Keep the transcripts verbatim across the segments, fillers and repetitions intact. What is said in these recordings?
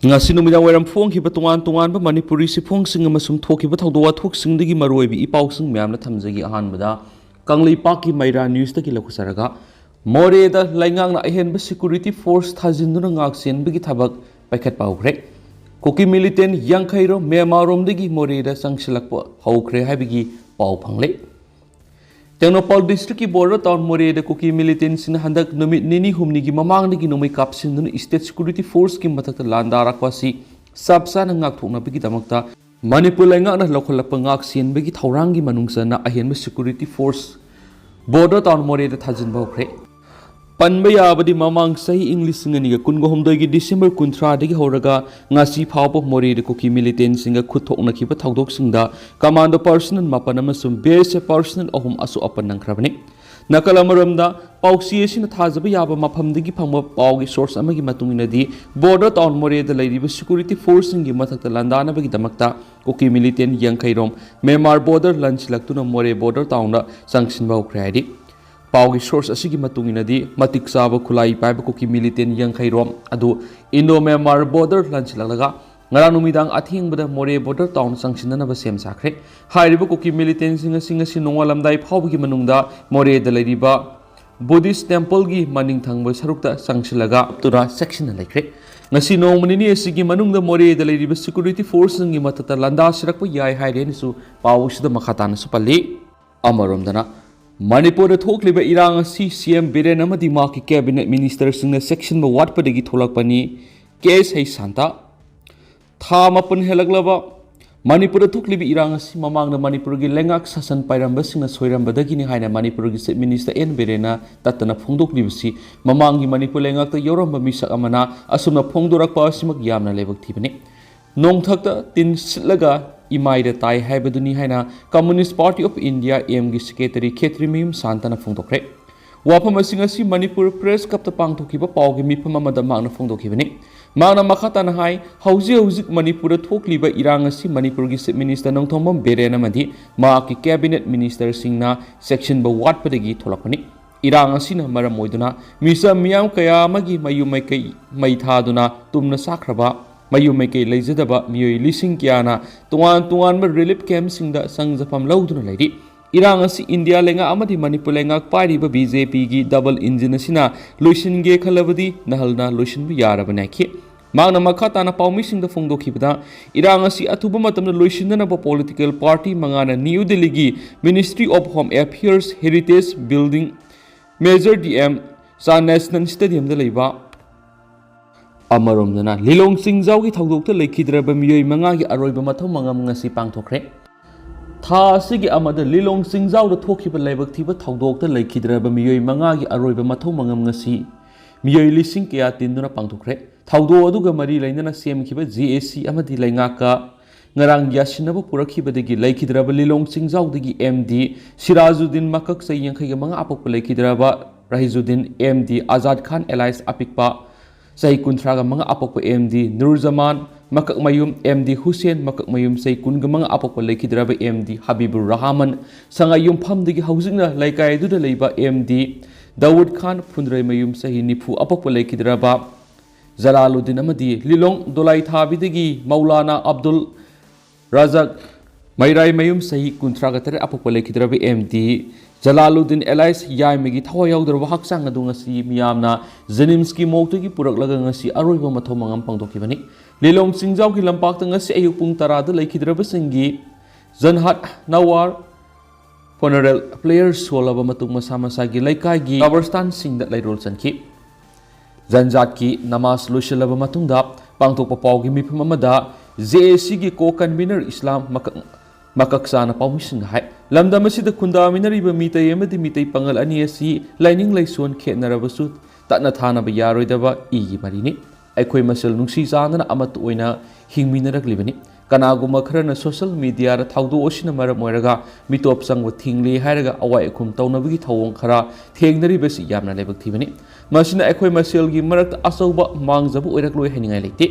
ꯉꯁꯤ ꯅꯨꯃꯤꯗꯥꯡ ꯋꯥꯏꯔꯝ ꯐꯣꯡꯈꯤꯕ ꯇꯣꯉꯥꯟ ꯇꯣꯉꯥꯟꯕ ꯃꯅꯤꯄꯨꯔꯤ ꯁꯤꯐꯣꯡꯁꯤꯡ ꯑꯃꯁꯨꯡ ꯊꯣꯛꯈꯤꯕ ꯊꯧꯗꯣꯛ ꯋꯥꯊꯣꯛꯁꯤꯡꯗꯒꯤ ꯃꯔꯨꯑꯣꯏꯕ ꯏ ꯄꯥꯎꯁꯤꯡ ꯃꯌꯥꯝꯅ ꯊꯝꯖꯒꯦ꯫ ꯑꯍꯥꯟꯕꯗ ꯀꯪꯂꯩꯄꯥꯛꯀꯤ ꯃꯩꯔꯥ ꯅ꯭ꯌꯨꯁꯇꯒꯤ ꯂꯧꯈꯠꯆꯔꯒ, ꯃꯣꯔꯦꯗ ꯂꯩꯉꯥꯛꯅ ꯑꯍꯦꯟꯕ ꯁꯦꯀ꯭ꯌꯨꯔꯤꯇꯤ ꯐꯣꯔꯁ ꯊꯥꯖꯤꯟꯗꯨꯅ ꯉꯥꯛ ꯁꯦꯟꯕꯒꯤ ꯊꯕꯛ ꯄꯥꯏꯈꯠꯄ ꯍꯧꯈ꯭ꯔꯦ꯫ ꯀꯨꯀꯤ ꯃꯤꯂꯤꯇꯦꯟ ꯌꯥꯡꯈꯩꯔꯣꯝ ꯃ꯭ꯌꯥꯟꯃꯥꯔꯔꯣꯝꯗꯒꯤ ꯃꯣꯔꯦꯗ ꯆꯪꯁꯤꯜꯂꯛꯄ ꯍꯧꯈ꯭ꯔꯦ ꯍꯥꯏꯕꯒꯤ ꯄꯥꯎ ꯐꯪꯂꯦ꯫ ꯇꯦꯡꯅꯧꯄꯜ ꯗꯤꯁꯇ꯭ꯔꯤꯛꯀꯤ ꯕꯣꯔꯗꯔ ꯇꯥꯎꯟ ꯃꯣꯔꯦꯗ ꯀꯨꯀꯤ ꯃꯤꯂꯤꯇꯦꯟꯁꯤꯡꯅ ꯍꯟꯗꯛ ꯅꯨꯃꯤꯠ ꯅꯤꯅꯤ ꯍꯨꯝꯅꯤꯒꯤ ꯃꯃꯥꯡꯗꯒꯤ ꯅꯣꯡꯃꯩ ꯀꯥꯞꯁꯤꯟꯗꯨꯅ ꯁ꯭ꯇꯦꯠ ꯁꯦꯀ꯭ꯌꯨꯔꯤꯇꯤ ꯐꯣꯔꯁꯀꯤ ꯃꯊꯛꯇ ꯂꯥꯟꯗꯥꯔꯛꯄ ꯑꯁꯤ ꯆꯞ ꯆꯥꯅ ꯉꯥꯛꯊꯣꯛꯅꯕꯒꯤꯗꯃꯛꯇ ꯃꯅꯤꯄꯨꯔ ꯂꯩꯉꯥꯛꯅ ꯂꯧꯈꯠꯂꯛꯄ ꯉꯥꯛ ꯁꯦꯟꯕꯒꯤ ꯊꯧꯔꯥꯡꯒꯤ ꯃꯅꯨꯡ ꯆꯟꯅ ꯑꯍꯦꯟꯕ ꯁꯦꯀ꯭ꯌꯨꯔꯤꯇꯤ ꯐꯣꯔꯁ ꯕꯣꯔꯗꯔ ꯇꯥꯎꯟ ꯃꯣꯔꯦꯗ ꯊꯥꯖꯤꯟꯕ ꯍꯧꯈ꯭ꯔꯦ꯫ ꯄꯟꯕ ꯌꯥꯕꯗꯤ, ꯃꯃꯥꯡ ꯆꯍꯤ ꯏꯪ ꯂꯤꯁꯤꯡ ꯑꯅꯤꯒ ꯀꯨꯟꯒ ꯍꯨꯝꯗꯣꯏꯒꯤ ꯗꯤꯁꯦꯝꯕꯔ ꯀꯨꯟꯊ꯭ꯔꯥꯗꯒꯤ ꯍꯧꯔꯒ ꯉꯁꯤ ꯐꯥꯎꯕ ꯃꯣꯔꯦꯗ ꯀꯨꯀꯤ ꯃꯤꯂꯤꯇꯦꯟꯁꯤꯡꯒ ꯈꯨꯠ ꯊꯣꯛꯅꯈꯤꯕ ꯊꯧꯗꯣꯛꯁꯤꯡꯗ ꯀꯃꯥꯟꯗꯣ ꯄꯔꯁꯅꯦꯜ ꯃꯥꯄꯟ ꯑꯃꯁꯨꯡ ꯕꯤ ꯑꯦꯁ ꯑꯦꯐ ꯄꯔꯁꯅꯦꯜ ꯑꯍꯨꯝ ꯑꯁꯣꯛ ꯑꯄꯟ ꯅꯪꯈ꯭ꯔꯕꯅꯤ꯫ ꯅꯥꯀꯜ ꯑꯃꯔꯣꯝꯗ, ꯄꯥꯎꯆꯦ ꯑꯁꯤꯅ ꯊꯥꯖꯕ ꯌꯥꯕ ꯃꯐꯝꯗꯒꯤ ꯐꯪꯕ ꯄꯥꯎꯒꯤ ꯁꯣꯔꯁ ꯑꯃꯒꯤ ꯃꯇꯨꯡ ꯏꯟꯅꯗꯤ, ꯕꯣꯔꯗꯔ ꯇꯥꯎꯟ ꯃꯣꯔꯦꯗ ꯂꯩꯔꯤꯕ ꯁꯦꯀ꯭ꯌꯨꯔꯤꯇꯤ ꯐꯣꯔꯁꯁꯤꯡꯒꯤ ꯃꯊꯛꯇ ꯂꯥꯟꯗꯥꯅꯕꯒꯤꯗꯃꯛꯇ ꯀꯨꯀꯤ ꯃꯤꯂꯤꯇꯦꯟ ꯌꯥꯡꯈꯩꯔꯣꯝ ꯃ꯭ꯌꯥꯟꯃꯥꯔ ꯕꯣꯔꯗꯔ ꯂꯥꯟꯁꯤꯜꯂꯛꯇꯨꯅ ꯃꯣꯔꯦ ꯕꯣꯔꯗꯔ ꯇꯥꯎꯟꯗ ꯆꯪꯁꯤꯟꯕ ꯍꯧꯈ꯭ꯔꯦ ꯍꯥꯏꯔꯤ꯫ ꯄꯥꯎꯒꯤ ꯁꯣꯔꯁ ꯑꯁꯤꯒꯤ ꯃꯇꯨꯡ ꯏꯟꯅꯗꯤ, ꯃꯇꯤꯛ ꯆꯥꯕ ꯈꯨꯠꯂꯥꯏ ꯄꯥꯏꯕ ꯀꯨꯀꯤ ꯃꯤꯂꯤꯇꯦꯟ ꯌꯥꯡꯈꯩꯔꯣꯝ ꯑꯗꯨ ꯏꯟꯗꯣ ꯃ꯭ꯌꯥꯟꯃꯥꯔ ꯕꯣꯔꯗꯔ ꯂꯥꯟꯁꯤꯜꯂꯛꯂꯒ ꯉꯔꯥꯡ ꯅꯨꯃꯤꯗꯥꯡ ꯑꯊꯦꯡꯕꯗ ꯃꯣꯔꯦ ꯕꯣꯔꯗꯔ ꯇꯥꯎꯟ ꯆꯪꯁꯤꯟꯅꯅꯕ ꯁꯦꯝ ꯁꯥꯈ꯭ꯔꯦ꯫ ꯍꯥꯏꯔꯤꯕ ꯀꯨꯀꯤ ꯃꯤꯂꯤꯇꯦꯟꯁꯤꯡ ꯑꯁꯤ ꯉꯁꯤ ꯅꯣꯡꯉꯥꯜꯂꯝꯗꯥꯏ ꯐꯥꯎꯕꯒꯤ ꯃꯅꯨꯡꯗ ꯃꯣꯔꯦꯗ ꯂꯩꯔꯤꯕ ꯕꯨꯙꯤꯁ ꯇꯦꯝꯄꯜꯒꯤ ꯃꯅꯤꯡ ꯊꯪꯕ ꯁꯔꯨꯛꯇ ꯆꯪꯁꯤꯜꯂꯒ ꯇꯨꯔꯥ ꯆꯦꯛꯁꯤꯟꯅ ꯂꯩꯈ꯭ꯔꯦ꯫ ꯉꯁꯤ ꯅꯣꯡꯃ ꯅꯤꯅꯤ ꯑꯁꯤꯒꯤ ꯃꯅꯨꯡꯗ ꯃꯣꯔꯦꯗ ꯂꯩꯔꯤꯕ ꯁꯦꯀ꯭ꯌꯨꯔꯤꯇꯤ ꯐꯣꯔꯁꯁꯤꯡꯒꯤ ꯃꯊꯛꯇ ꯂꯥꯟꯗꯥꯁꯤꯔꯛꯄ ꯌꯥꯏ ꯍꯥꯏꯔꯦꯅꯁꯨ ꯄꯥꯎ ꯑꯁꯤꯗ ꯃꯈꯥ ꯇꯥꯅꯁꯨ ꯄꯜꯂꯤ꯫ ꯑꯃꯔꯣꯝꯗꯅ, ꯃꯅꯤꯄꯨꯔꯗ ꯊꯣꯛꯂꯤꯕ ꯏꯔꯥꯡ ꯑꯁꯤ ꯁꯤ ꯑꯦꯝ ꯕꯤꯔꯦꯟ ꯑꯃꯗꯤ ꯃꯍꯥꯛꯀꯤ ꯀꯦꯕꯤꯅꯦꯠ ꯃꯤꯅꯤꯁꯇꯔꯁꯤꯡꯅ ꯆꯦꯛꯁꯤꯟꯕ ꯋꯥꯠꯄꯗꯒꯤ ꯊꯣꯛꯂꯛꯄꯅꯤ꯫ ꯀꯦ ꯑꯦꯁ ꯍꯩꯁꯥꯟꯇ꯫ ꯊꯥ ꯃꯥꯄꯟ ꯍꯦꯜꯂꯛꯂꯕ ꯃꯅꯤꯄꯨꯔꯗ ꯊꯣꯛꯂꯤꯕ ꯏꯔꯥꯡ ꯑꯁꯤ ꯃꯃꯥꯡꯗ ꯃꯅꯤꯄꯨꯔꯒꯤ ꯂꯩꯉꯥꯛ ꯁꯥꯁꯟ ꯄꯥꯏꯔꯝꯕꯁꯤꯡꯅ ꯁꯣꯏꯔꯝꯕꯗꯒꯤꯅꯤ ꯍꯥꯏꯅ ꯃꯅꯤꯄꯨꯔꯒꯤ ꯆꯤꯐ ꯃꯤꯅꯤꯁꯇꯔ ꯑꯦꯟ ꯕꯤꯔꯦꯟꯅ ꯇꯠꯇꯅ ꯐꯣꯡꯗꯣꯛꯂꯤꯕꯁꯤ ꯃꯃꯥꯡꯒꯤ ꯃꯅꯤꯄꯨꯔ ꯂꯩꯉꯥꯛꯇ ꯌꯥꯎꯔꯝꯕ ꯃꯤꯁꯛ ꯑꯃꯅ ꯑꯁꯨꯝꯅ ꯐꯣꯡꯗꯣꯔꯛꯄ ꯑꯁꯤꯃꯛ ꯌꯥꯝꯅ ꯂꯥꯏꯕꯛ ꯊꯤꯕꯅꯤ꯫ ꯅꯣꯡꯊꯛꯇ ꯇꯤꯟ ꯁꯤꯠꯂꯒ ꯏꯃꯥꯏꯗ ꯇꯥꯏ ꯍꯥꯏꯕꯗꯨꯅꯤ ꯍꯥꯏꯅ Communist Party of India, ꯑꯦꯝꯒꯤ ꯁꯦꯀ꯭ꯔꯦꯇꯔꯤ ꯈꯦꯇ꯭ꯔꯤꯃꯌꯨꯝ ꯁꯥꯟꯇꯅ ꯐꯣꯡꯗꯣꯛꯈ꯭ꯔꯦ꯫ ꯋꯥꯐꯝ ꯑꯁꯤꯡ ꯑꯁꯤ ꯃꯅꯤꯄꯨꯔ ꯄ꯭ꯔꯦꯁ ꯀ꯭ꯂꯕꯇ ꯄꯥꯡꯊꯣꯛꯈꯤꯕ ꯄꯥꯎꯒꯤ ꯃꯤꯐꯝ ꯑꯃꯗ ꯃꯍꯥꯛꯅ ꯐꯣꯡꯗꯣꯛꯈꯤꯕꯅꯤ꯫ ꯃꯍꯥꯛꯅ ꯃꯈꯥ ꯇꯥꯅ ꯍꯥꯏ, ꯍꯧꯖꯤꯛ ꯍꯧꯖꯤꯛ ꯃꯅꯤꯄꯨꯔꯗ ꯊꯣꯛꯂꯤꯕ ꯏꯔꯥꯡ ꯑꯁꯤ ꯃꯅꯤꯄꯨꯔꯒꯤ ꯆꯤꯐ ꯃꯤꯅꯤꯁꯇꯔ ꯅꯣꯡꯊꯣꯝꯕꯝ ꯕꯤꯔꯦꯟ ꯑꯃꯗꯤ ꯃꯍꯥꯛꯀꯤ ꯀꯦꯕꯤꯅꯦꯠ ꯃꯤꯅꯤꯁꯇꯔꯁꯤꯡꯅ ꯆꯦꯛꯁꯤꯟꯕ ꯋꯥꯠꯄꯗꯒꯤ ꯊꯣꯛꯂꯛꯄꯅꯤ꯫ ꯏꯔꯥꯡ ꯑꯁꯤꯅ ꯃꯔꯝ ꯑꯣꯏꯗꯨꯅ ꯃꯤꯆꯝ ꯃꯤꯌꯥꯝ ꯀꯌꯥ ꯑꯃꯒꯤ ꯃꯌꯨꯝ ꯃꯩꯀꯩ ꯃꯩ ꯊꯥꯗꯨꯅ ꯇꯨꯝꯅ ꯆꯥꯈ꯭ꯔꯕ ꯃꯌꯨꯝ ꯃꯩꯀꯩ ꯂꯩꯖꯗꯕ ꯃꯤꯑꯣꯏ ꯂꯤꯁꯤꯡ ꯀꯌꯥꯅ ꯇꯣꯉꯥꯟ ꯇꯣꯉꯥꯟꯕ relief camp ꯁꯤꯡꯗ ꯆꯪꯖꯐꯝ ꯂꯧꯗꯨꯅ ꯂꯩꯔꯤ꯫ ꯏꯔꯥꯡ ꯑꯁꯤ ꯏꯟꯗꯤꯌꯥ ꯂꯩꯉꯥꯛ ꯑꯃꯗꯤ ꯃꯅꯤꯄꯨꯔ ꯂꯩꯉꯥꯛ ꯄꯥꯏꯔꯤꯕ ꯕꯤ ꯖꯦ ꯄꯤꯒꯤ double engine ꯑꯁꯤꯅ ꯂꯣꯏꯁꯤꯟꯒꯦ ꯈꯜꯂꯕꯗꯤ ꯅꯍꯜꯅ ꯂꯣꯏꯁꯤꯟꯕ ꯌꯥꯔꯕꯅꯤ ꯍꯥꯏꯈꯤ꯫ ꯃꯍꯥꯛꯅ ꯃꯈꯥ ꯇꯥꯅ ꯄꯥꯎꯃꯤꯁꯤꯡꯗ ꯐꯣꯡꯗꯣꯛꯈꯤꯕꯗ, ꯏꯔꯥꯡ ꯑꯁꯤ ꯑꯊꯨꯕ ꯃꯇꯝꯗ ꯂꯣꯏꯁꯤꯟꯅꯅꯕ political party ꯃꯉꯥꯅ ꯅ꯭ꯌꯨ ꯗꯤꯜꯂꯤꯒꯤ Ministry of Home Affairs Heritage Building, Major D M Shah National Stadium ꯗ ꯂꯩꯕ ꯑꯃꯔꯣꯝꯗꯅ, ꯂꯤꯂꯣꯡ ꯆꯤꯡꯖꯥꯎꯒꯤ ꯊꯧꯗꯣꯛꯇ ꯂꯩꯈꯤꯗ꯭ꯔꯕ ꯃꯤꯑꯣꯏ ꯃꯉꯥꯒꯤ ꯑꯔꯣꯏꯕ ꯃꯊꯧ ꯃꯉꯝ ꯉꯁꯤ ꯄꯥꯡꯊꯣꯛꯈ꯭ꯔꯦ꯫ ꯊꯥ ꯑꯁꯤꯒꯤ ꯑꯃꯗ ꯂꯤꯂꯣꯡ ꯆꯤꯡꯖꯥꯎꯗ ꯊꯣꯛꯈꯤꯕ ꯂꯥꯏꯕꯛ ꯊꯤꯕ ꯊꯧꯗꯣꯛꯇ ꯂꯩꯈꯤꯗ꯭ꯔꯕ ꯃꯤꯑꯣꯏ ꯃꯉꯥꯒꯤ ꯑꯔꯣꯏꯕ ꯃꯊꯧ ꯃꯉꯝ ꯉꯁꯤ ꯃꯤꯑꯣꯏ ꯂꯤꯁꯤꯡ ꯀꯌꯥ ꯇꯤꯟꯗꯨꯅ ꯄꯥꯡꯊꯣꯛꯈ꯭ꯔꯦ꯫ ꯊꯧꯗꯣꯛ ꯑꯗꯨꯒ ꯃꯔꯤ ꯂꯩꯅꯅ ꯁꯦꯝꯈꯤꯕ J A C ꯑꯃꯗꯤ ꯂꯩꯉꯥꯛꯀ ꯉꯔꯥꯡ ꯌꯥꯁꯤꯟꯅꯕ ꯄꯨꯔꯛꯈꯤꯕꯗꯒꯤ ꯂꯩꯈꯤꯗ꯭ꯔꯕ ꯂꯤꯂꯣꯡ ꯆꯤꯡꯖꯥꯎꯗꯒꯤ M D ꯁꯤꯔꯥꯖꯨꯗꯤꯟ, ꯃꯀꯛ ꯆꯍꯤ ꯌꯥꯡꯈꯩꯒ ꯃꯉꯥ ꯑꯄꯣꯛꯄ, ꯂꯩꯈꯤꯗ꯭ꯔꯕ ꯔꯍꯤꯖꯨꯗꯤꯟ, M D ꯑꯖꯥꯗ ꯈꯥꯟ alias ꯑꯄꯤꯛꯄ, ꯆꯍꯤ ꯀꯨꯟꯊ꯭ꯔꯥꯒ ꯃꯉꯥ ꯑꯄꯣꯛꯄ, M D ꯅꯨꯔꯖꯃꯥꯟ, ꯃꯀꯛꯃꯌꯨꯝ, M D ꯍꯨꯁꯦꯟ, ꯃꯀꯛꯃꯌꯨꯝ, ꯆꯍꯤ ꯀꯨꯟꯒ ꯃꯉꯥ ꯑꯄꯣꯛꯄ, ꯂꯩꯈꯤꯗ꯭ꯔꯕ M D ꯍꯕꯤꯕꯨꯔ ꯔꯍꯃꯟ, ꯁꯉꯥꯏꯌꯨꯝꯐꯝꯗꯒꯤ ꯍꯧꯖꯤꯛꯅ ꯂꯩꯀꯥꯏ ꯑꯗꯨꯗ ꯂꯩꯕ M D ꯗꯥꯎꯗ ꯈꯥꯟ, ꯐꯨꯟꯗ꯭ꯔꯩꯃꯌꯨꯝ, ꯆꯍꯤ ꯅꯤꯐꯨ ꯑꯄꯣꯛꯄ, ꯂꯩꯈꯤꯗ꯭ꯔꯕ ꯖꯂꯥꯂꯨꯗꯤꯟ ꯑꯃꯗꯤ ꯂꯤꯂꯣꯡ ꯗꯣꯂꯥꯏꯊꯥꯕꯤꯗꯒꯤ ꯃꯧꯂꯥꯅꯥ ꯑꯕꯗꯨꯜ ꯔꯖꯥꯛ, ꯃꯩꯔꯥꯏꯃꯌꯨꯝ, ꯆꯍꯤ ꯀꯨꯟꯊ꯭ꯔꯥꯒ ꯇꯔꯦꯠ ꯑꯄꯣꯛꯄ, ꯂꯩꯈꯤꯗ꯭ꯔꯕ M D ꯖꯂꯥꯂꯨꯗꯤꯟ alias ꯌꯥꯏꯃꯒꯤ ꯊꯋꯥꯏ ꯌꯥꯎꯗ꯭ꯔꯕ ꯍꯛꯆꯥꯡ ꯑꯗꯨ ꯉꯁꯤ ꯃꯤꯌꯥꯝꯅ JNIMSꯀꯤ morgueꯗꯒꯤ ꯄꯨꯔꯛꯂꯒ ꯉꯁꯤ ꯑꯔꯣꯏꯕ ꯃꯊꯧ ꯃꯉꯝ ꯄꯥꯡꯊꯣꯛꯈꯤꯕꯅꯤ꯫ ꯂꯤꯂꯣꯡ ꯆꯤꯡꯖꯥꯎꯒꯤ ꯂꯝꯄꯥꯛꯇ ꯉꯁꯤ ꯑꯌꯨꯛ ꯄꯨꯡ ꯇꯔꯥꯗ ꯂꯩꯈꯤꯗ꯭ꯔꯕꯁꯤꯡꯒꯤ ꯖꯟꯍꯥꯠ ꯅꯋꯥꯔ funeral prayers ꯁꯣꯜꯂꯕ ꯃꯇꯨꯡ ꯃꯁꯥ ꯃꯁꯥꯒꯤ ꯂꯩꯀꯥꯏꯒꯤ ꯀꯕꯔꯁꯇꯥꯟꯁꯤꯡꯗ ꯂꯩꯔꯣꯜ ꯆꯟꯈꯤ꯫ ꯖꯟꯖꯥꯠꯀꯤ ꯅꯃꯥꯖ ꯂꯣꯏꯁꯤꯜꯂꯕ ꯃꯇꯨꯡꯗ ꯄꯥꯡꯊꯣꯛꯄ ꯄꯥꯎꯒꯤ ꯃꯤꯐꯝ ꯑꯃꯗ J A Cꯒꯤ co-convener ꯏꯁꯂꯥꯝ ꯃꯀꯛ, ꯃꯀꯛꯆꯥꯅ ꯄꯥꯎꯃꯤꯁꯤꯡꯗ ꯍꯥꯏ, ꯂꯝꯗꯝ ꯑꯁꯤꯗ ꯈꯨꯟꯗꯥꯃꯤꯟꯅꯔꯤꯕ ꯃꯤꯇꯩ ꯑꯃꯗꯤ ꯃꯤꯇꯩ ꯄꯥꯉꯜ ꯑꯅꯤ ꯑꯁꯤ ꯂꯥꯏꯅꯤꯡ ꯂꯥꯏꯁꯣꯟ ꯈꯦꯠꯅꯔꯕꯁꯨ ꯇꯠꯅ ꯊꯥꯅꯕ ꯌꯥꯔꯣꯏꯗꯕ ꯏꯒꯤ ꯃꯔꯤꯅꯤ꯫ ꯑꯩꯈꯣꯏ ꯃꯁꯦꯜ ꯅꯨꯡꯁꯤ ꯆꯥꯟꯅꯅ ꯑꯃꯠꯇ ꯑꯣꯏꯅ ꯍꯤꯡꯃꯤꯟꯅꯔꯛꯂꯤꯕꯅꯤ꯫ ꯀꯅꯥꯒꯨꯝꯕ ꯈꯔꯅ social mediaꯗ ꯊꯧꯗꯣꯛ ꯑꯁꯤꯅ ꯃꯔꯝ ꯑꯣꯏꯔꯒ ꯃꯤꯇꯣꯞ ꯆꯪꯕ ꯊꯤꯡꯂꯤ ꯍꯥꯏꯔꯒ ꯑꯋꯥꯏ ꯑꯈꯨꯝ ꯇꯧꯅꯕꯒꯤ ꯊꯧꯑꯣꯡ ꯈꯔ ꯊꯦꯡꯅꯔꯤꯕꯁꯤ ꯌꯥꯝꯅ ꯂꯥꯏꯕꯛ ꯊꯤꯕꯅꯤ꯫ ꯃꯁꯤꯅ ꯑꯩꯈꯣꯏ ꯃꯁꯦꯜꯒꯤ ꯃꯔꯛꯇ ꯑꯆꯧꯕ ꯃꯥꯡꯖꯕ ꯑꯣꯏꯔꯛꯂꯣꯏ ꯍꯥꯏꯅꯤꯡꯉꯥꯏ ꯂꯩꯇꯦ꯫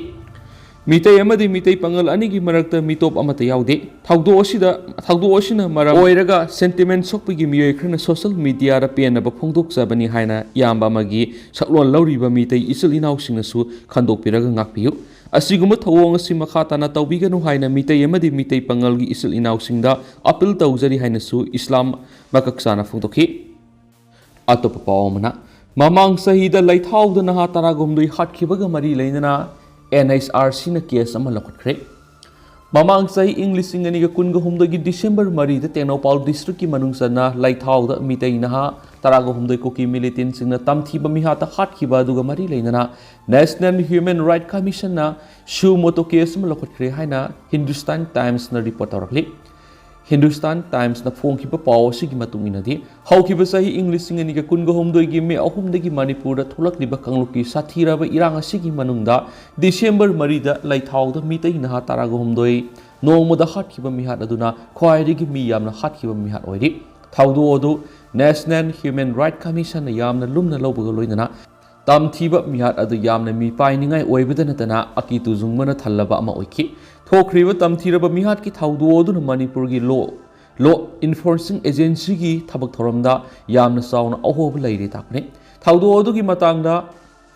ꯃꯤꯇꯩ ꯑꯃꯗꯤ ꯃꯤꯇꯩ ꯄꯥꯉꯜ ꯑꯅꯤꯒꯤ ꯃꯔꯛꯇ ꯃꯤꯇꯣꯞ ꯑꯃꯠꯇ ꯌꯥꯎꯗꯦ꯫ ꯊꯧꯗꯣꯛ ꯑꯁꯤꯗ, ꯊꯧꯗꯣꯛ ꯑꯁꯤꯅ ꯃꯔꯝ ꯑꯣꯏꯔꯒ sentiment ꯁꯣꯛꯄꯒꯤ ꯃꯤꯑꯣꯏ ꯈꯔꯅ social mediaꯗ ꯄꯦꯟꯅꯕ ꯐꯣꯡꯗꯣꯛꯆꯕꯅꯤ ꯍꯥꯏꯅ ꯏꯌꯥꯝꯕ ꯑꯃꯒꯤ ꯁꯛꯂꯣꯟ ꯂꯧꯔꯤꯕ ꯃꯤꯇꯩ ꯏꯆꯤꯜ ꯏꯅꯥꯎꯁꯤꯡꯅꯁꯨ ꯈꯟꯗꯣꯛꯄꯤꯔꯒ ꯉꯥꯛꯄꯤꯌꯨ꯫ ꯑꯁꯤꯒꯨꯝꯕ ꯊꯧꯑꯣꯡ ꯑꯁꯤ ꯃꯈꯥ ꯇꯥꯅ ꯇꯧꯕꯤꯒꯅꯨ ꯍꯥꯏꯅ ꯃꯤꯇꯩ ꯑꯃꯗꯤ ꯃꯤꯇꯩ ꯄꯥꯉꯜꯒꯤ ꯏꯆꯤꯜ ꯏꯅꯥꯎꯁꯤꯡꯗ ꯑꯄꯤꯜ ꯇꯧꯖꯔꯤ ꯍꯥꯏꯅꯁꯨ ꯏꯁꯂꯥꯝ ꯃꯀꯛ ꯆꯥꯅ ꯐꯣꯡꯗꯣꯛꯈꯤ꯫ ꯑꯇꯣꯞꯄ ꯄꯥꯎ ꯑꯃꯅ, ꯃꯃꯥꯡ ꯆꯍꯤꯗ ꯂꯩꯊꯥꯎꯗ ꯅꯍꯥ ꯇꯔꯥꯒꯍꯨꯝꯗꯣꯏ ꯍꯥꯠꯈꯤꯕꯒ ꯃꯔꯤ ꯂꯩꯅꯅ ꯑꯦꯟ ꯑꯩꯆ ꯑꯥꯔ ꯁꯤꯅ ꯀꯦꯁ ꯑꯃ ꯂꯧꯈꯠꯈ꯭ꯔꯦ꯫ ꯃꯃꯥꯡ ꯆꯍꯤ ꯏꯪ ꯂꯤꯁꯤꯡ ꯑꯅꯤꯒ ꯀꯨꯟꯒ ꯍꯨꯝꯗꯣꯏꯒꯤ ꯗꯤꯁꯦꯝꯕꯔ ꯃꯔꯤꯗ ꯇꯦꯡꯅꯧꯄꯥꯜ ꯗꯤꯁꯇ꯭ꯔꯤꯛꯀꯤ ꯃꯅꯨꯡ ꯆꯟꯅ ꯂꯩꯊꯥꯎꯗ ꯃꯤꯇꯩ ꯅꯍꯥ ꯇꯔꯥꯒꯍꯨꯝꯗꯣꯏ ꯀꯨꯀꯤ ꯃꯤꯂꯤꯇꯦꯟꯁꯤꯡꯅ ꯇꯝꯊꯤꯕ ꯃꯤꯍꯥꯠꯇ ꯍꯥꯠꯈꯤꯕ ꯑꯗꯨꯒ ꯃꯔꯤ ꯂꯩꯅꯅ National Human Rights Commissionꯅ suo motu ꯀꯦꯁ ꯑꯃ ꯂꯧꯈꯠꯈ꯭ꯔꯦ ꯍꯥꯏꯅ ꯍꯤꯟꯗꯨꯁꯇꯥꯟ ꯇꯥꯏꯝꯁꯅ ꯔꯤꯄꯣꯔꯠ ꯇꯧꯔꯛꯂꯤ꯫ ꯍꯤꯟꯗꯨꯁꯇꯥꯟ ꯇꯥꯏꯝꯁꯅ ꯐꯣꯡꯈꯤꯕ ꯄꯥꯎ ꯑꯁꯤꯒꯤ ꯃꯇꯨꯡ ꯏꯟꯅꯗꯤ, ꯍꯧꯈꯤꯕ ꯆꯍꯤ ꯏꯪ ꯂꯤꯁꯤꯡ ꯑꯅꯤꯒ ꯀꯨꯟꯒ ꯍꯨꯝꯗꯣꯏꯒꯤ ꯃꯦ ꯑꯍꯨꯝꯗꯒꯤ ꯃꯅꯤꯄꯨꯔꯗ ꯊꯣꯛꯂꯛꯂꯤꯕ ꯀꯥꯡꯂꯨꯞꯀꯤ ꯁꯥꯊꯤꯔꯕ ꯏꯔꯥꯡ ꯑꯁꯤꯒꯤ ꯃꯅꯨꯡꯗ ꯗꯤꯁꯦꯝꯕꯔ ꯃꯔꯤꯗ ꯂꯩꯊꯥꯎꯗ ꯃꯤꯇꯩ ꯅꯍꯥ ꯇꯔꯥꯒ ꯍꯨꯝꯗꯣꯏ ꯅꯣꯡꯃꯗ ꯍꯥꯠꯈꯤꯕ ꯃꯤꯍꯥꯠ ꯑꯗꯨꯅ ꯈ꯭ꯋꯥꯏꯗꯒꯤ ꯃꯤ ꯌꯥꯝꯅ ꯍꯥꯠꯈꯤꯕ ꯃꯤꯍꯥꯠ ꯑꯣꯏꯔꯤ꯫ ꯊꯧꯗꯣꯛ ꯑꯗꯨ National Human Rights Commissionꯅ ꯌꯥꯝꯅ ꯂꯨꯝꯅ ꯂꯧꯕꯒ ꯂꯣꯏꯅꯅ ꯇꯝꯊꯤꯕ ꯃꯤꯍꯥꯠ ꯑꯗꯨ ꯌꯥꯝꯅ ꯃꯤꯄꯥꯏꯅꯤꯡꯉꯥꯏ ꯑꯣꯏꯕꯗ ꯅꯠꯇꯅ ꯑꯀꯤ ꯇꯨꯖꯨꯡꯕꯅ ꯊꯜꯂꯕ ꯑꯃ ꯑꯣꯏꯈꯤ꯫ ꯊꯣꯛꯈ꯭ꯔꯤꯕ ꯇꯝꯊꯤꯔꯕ ꯃꯤꯍꯥꯠꯀꯤ ꯊꯧꯗꯣꯛ ꯑꯗꯨꯅ ꯃꯅꯤꯄꯨꯔꯒꯤ law, law enforcing agencyꯒꯤ ꯊꯕꯛ ꯊꯧꯔꯝꯗ ꯌꯥꯝꯅ ꯆꯥꯎꯅ ꯑꯍꯣꯕ ꯂꯩꯔꯦ ꯇꯥꯛꯄꯅꯤ꯫ ꯊꯧꯗꯣꯛ ꯑꯗꯨꯒꯤ ꯃꯇꯥꯡꯗ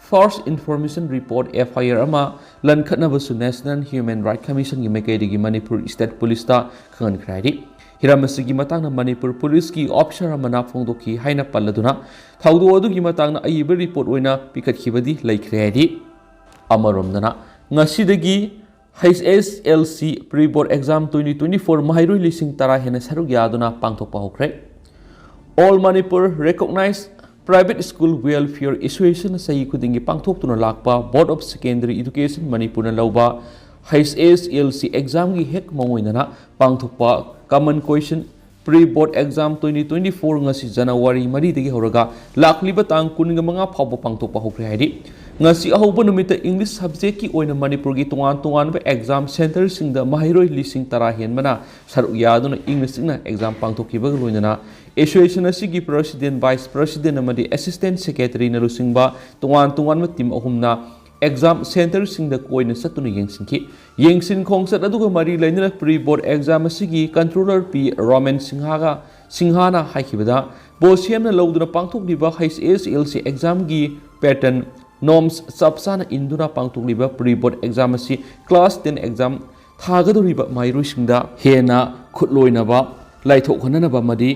First Information Report, F I R, ꯑꯃ ꯂꯟꯈꯠꯅꯕꯁꯨ National Human Rights Commissionꯒꯤ ꯃꯥꯏꯀꯩꯗꯒꯤ ꯃꯅꯤꯄꯨꯔ State Policeꯇ ꯈꯪꯍꯟꯈ꯭ꯔꯦ ꯍꯥꯏꯔꯤ꯫ ꯍꯤꯔꯝ ꯑꯁꯤꯒꯤ ꯃꯇꯥꯡꯗ ꯃꯅꯤꯄꯨꯔ ꯄꯨꯂꯤꯁꯀꯤ ꯑꯣꯐꯤꯁꯥꯔ ꯑꯃꯅ ꯐꯣꯡꯗꯣꯛꯈꯤ ꯍꯥꯏꯅ ꯄꯜꯂꯗꯨꯅ ꯊꯧꯗꯣꯛ ꯑꯗꯨꯒꯤ ꯃꯇꯥꯡꯗ ꯑꯏꯕ ꯔꯤꯄꯣꯔꯠ ꯑꯣꯏꯅ ꯄꯤꯈꯠꯈꯤꯕꯗꯤ ꯂꯩꯈ꯭ꯔꯦ ꯍꯥꯏꯔꯤ꯫ ꯑꯃꯔꯣꯝꯗꯅ, ꯉꯁꯤꯗꯒꯤ H S L C Pre Board Exam twenty twenty-four ꯃꯍꯩꯔꯣꯏ ꯂꯤꯁꯤꯡ ꯇꯔꯥ ꯍꯦꯟꯅ ꯁꯔꯨꯛ ꯌꯥꯗꯨꯅ ꯄꯥꯡꯊꯣꯛꯄ ꯍꯧꯈ꯭ꯔꯦ꯫ All Manipur Recognized Private School Welfare Associationꯅ ꯆꯍꯤ ꯈꯨꯗꯤꯡꯒꯤ ꯄꯥꯡꯊꯣꯛꯇꯨꯅ ꯂꯥꯛꯄ Board of Secondary Education ꯃꯅꯤꯄꯨꯔꯅ ꯂꯧꯕ H S L C examꯒꯤ ꯍꯦꯛ ꯃꯑꯣꯡ ꯑꯣꯏꯅꯅ ꯄꯥꯡꯊꯣꯛꯄ Common Question Pre Board Exam twenty twenty-four ꯉꯁꯤ ꯖꯅꯋꯥꯔꯤ ꯃꯔꯤꯗꯒꯤ ꯍꯧꯔꯒ ꯂꯥꯛꯂꯤꯕ ꯇꯥꯡ ꯀꯨꯟꯒ ꯃꯉꯥ ꯐꯥꯎꯕ ꯄꯥꯡꯊꯣꯛꯄ ꯍꯧꯈ꯭ꯔꯦ ꯍꯥꯏꯔꯤ꯫ ꯉꯁꯤ ꯑꯍꯧꯕ ꯅꯨꯃꯤꯠꯇ English subjectꯀꯤ ꯑꯣꯏꯅ ꯃꯅꯤꯄꯨꯔꯒꯤ ꯇꯣꯉꯥꯟ ꯇꯣꯉꯥꯟꯕ exam centreꯁꯤꯡꯗ ꯃꯍꯩꯔꯣꯏ ꯂꯤꯁꯤꯡ ꯇꯔꯥ ꯍꯦꯟꯕꯅ ꯁꯔꯨꯛ ꯌꯥꯗꯨꯅ ꯏꯪꯅ ꯆꯤꯛꯅ exam ꯄꯥꯡꯊꯣꯛꯈꯤꯕꯒ ꯂꯣꯏꯅꯅ association ꯑꯁꯤꯒꯤ president, vice president ꯑꯃꯗꯤ assistant secretaryꯅ ꯂꯨꯆꯤꯡꯕ ꯇꯣꯉꯥꯟ ꯇꯣꯉꯥꯟꯕ team ꯑꯍꯨꯝꯅ exam centreꯁꯤꯡꯗ ꯀꯣꯏꯅ ꯆꯠꯇꯨꯅ ꯌꯦꯡꯁꯤꯟꯈꯤ꯫ ꯌꯦꯡꯁꯤꯟ ꯈꯣꯡꯆꯠ ꯑꯗꯨꯒ ꯃꯔꯤ ꯂꯩꯅꯅ Pre Board Exam ꯑꯁꯤꯒꯤ controller P ꯔꯣꯃꯦꯟ ꯁꯤꯡꯍꯥꯒ, ꯁꯤꯡꯍꯥꯅ ꯍꯥꯏꯈꯤꯕꯗ, ꯕꯣꯁꯦꯝꯅ ꯂꯧꯗꯨꯅ ꯄꯥꯡꯊꯣꯛꯂꯤꯕ H S L C examꯒꯤ pattern ꯅꯣꯝꯁ ꯆꯞ ꯆꯥꯅ ꯏꯟꯗꯨꯅ ꯄꯥꯡꯊꯣꯛꯂꯤꯕ ꯄ꯭ꯔꯤ ꯕꯣꯔꯗ ꯑꯦꯛꯖꯥꯝ ꯑꯁꯤ ꯀ꯭ꯂꯥꯁ ꯇꯦꯟ ꯑꯦꯛꯖꯥꯝ ꯊꯥꯒꯗꯧꯔꯤꯕ ꯃꯍꯩꯔꯣꯏꯁꯤꯡꯗ ꯍꯦꯟꯅ ꯈꯨꯠꯂꯣꯏꯅꯕ, ꯂꯥꯏꯊꯣꯛꯍꯟꯅꯅꯕ ꯑꯃꯗꯤ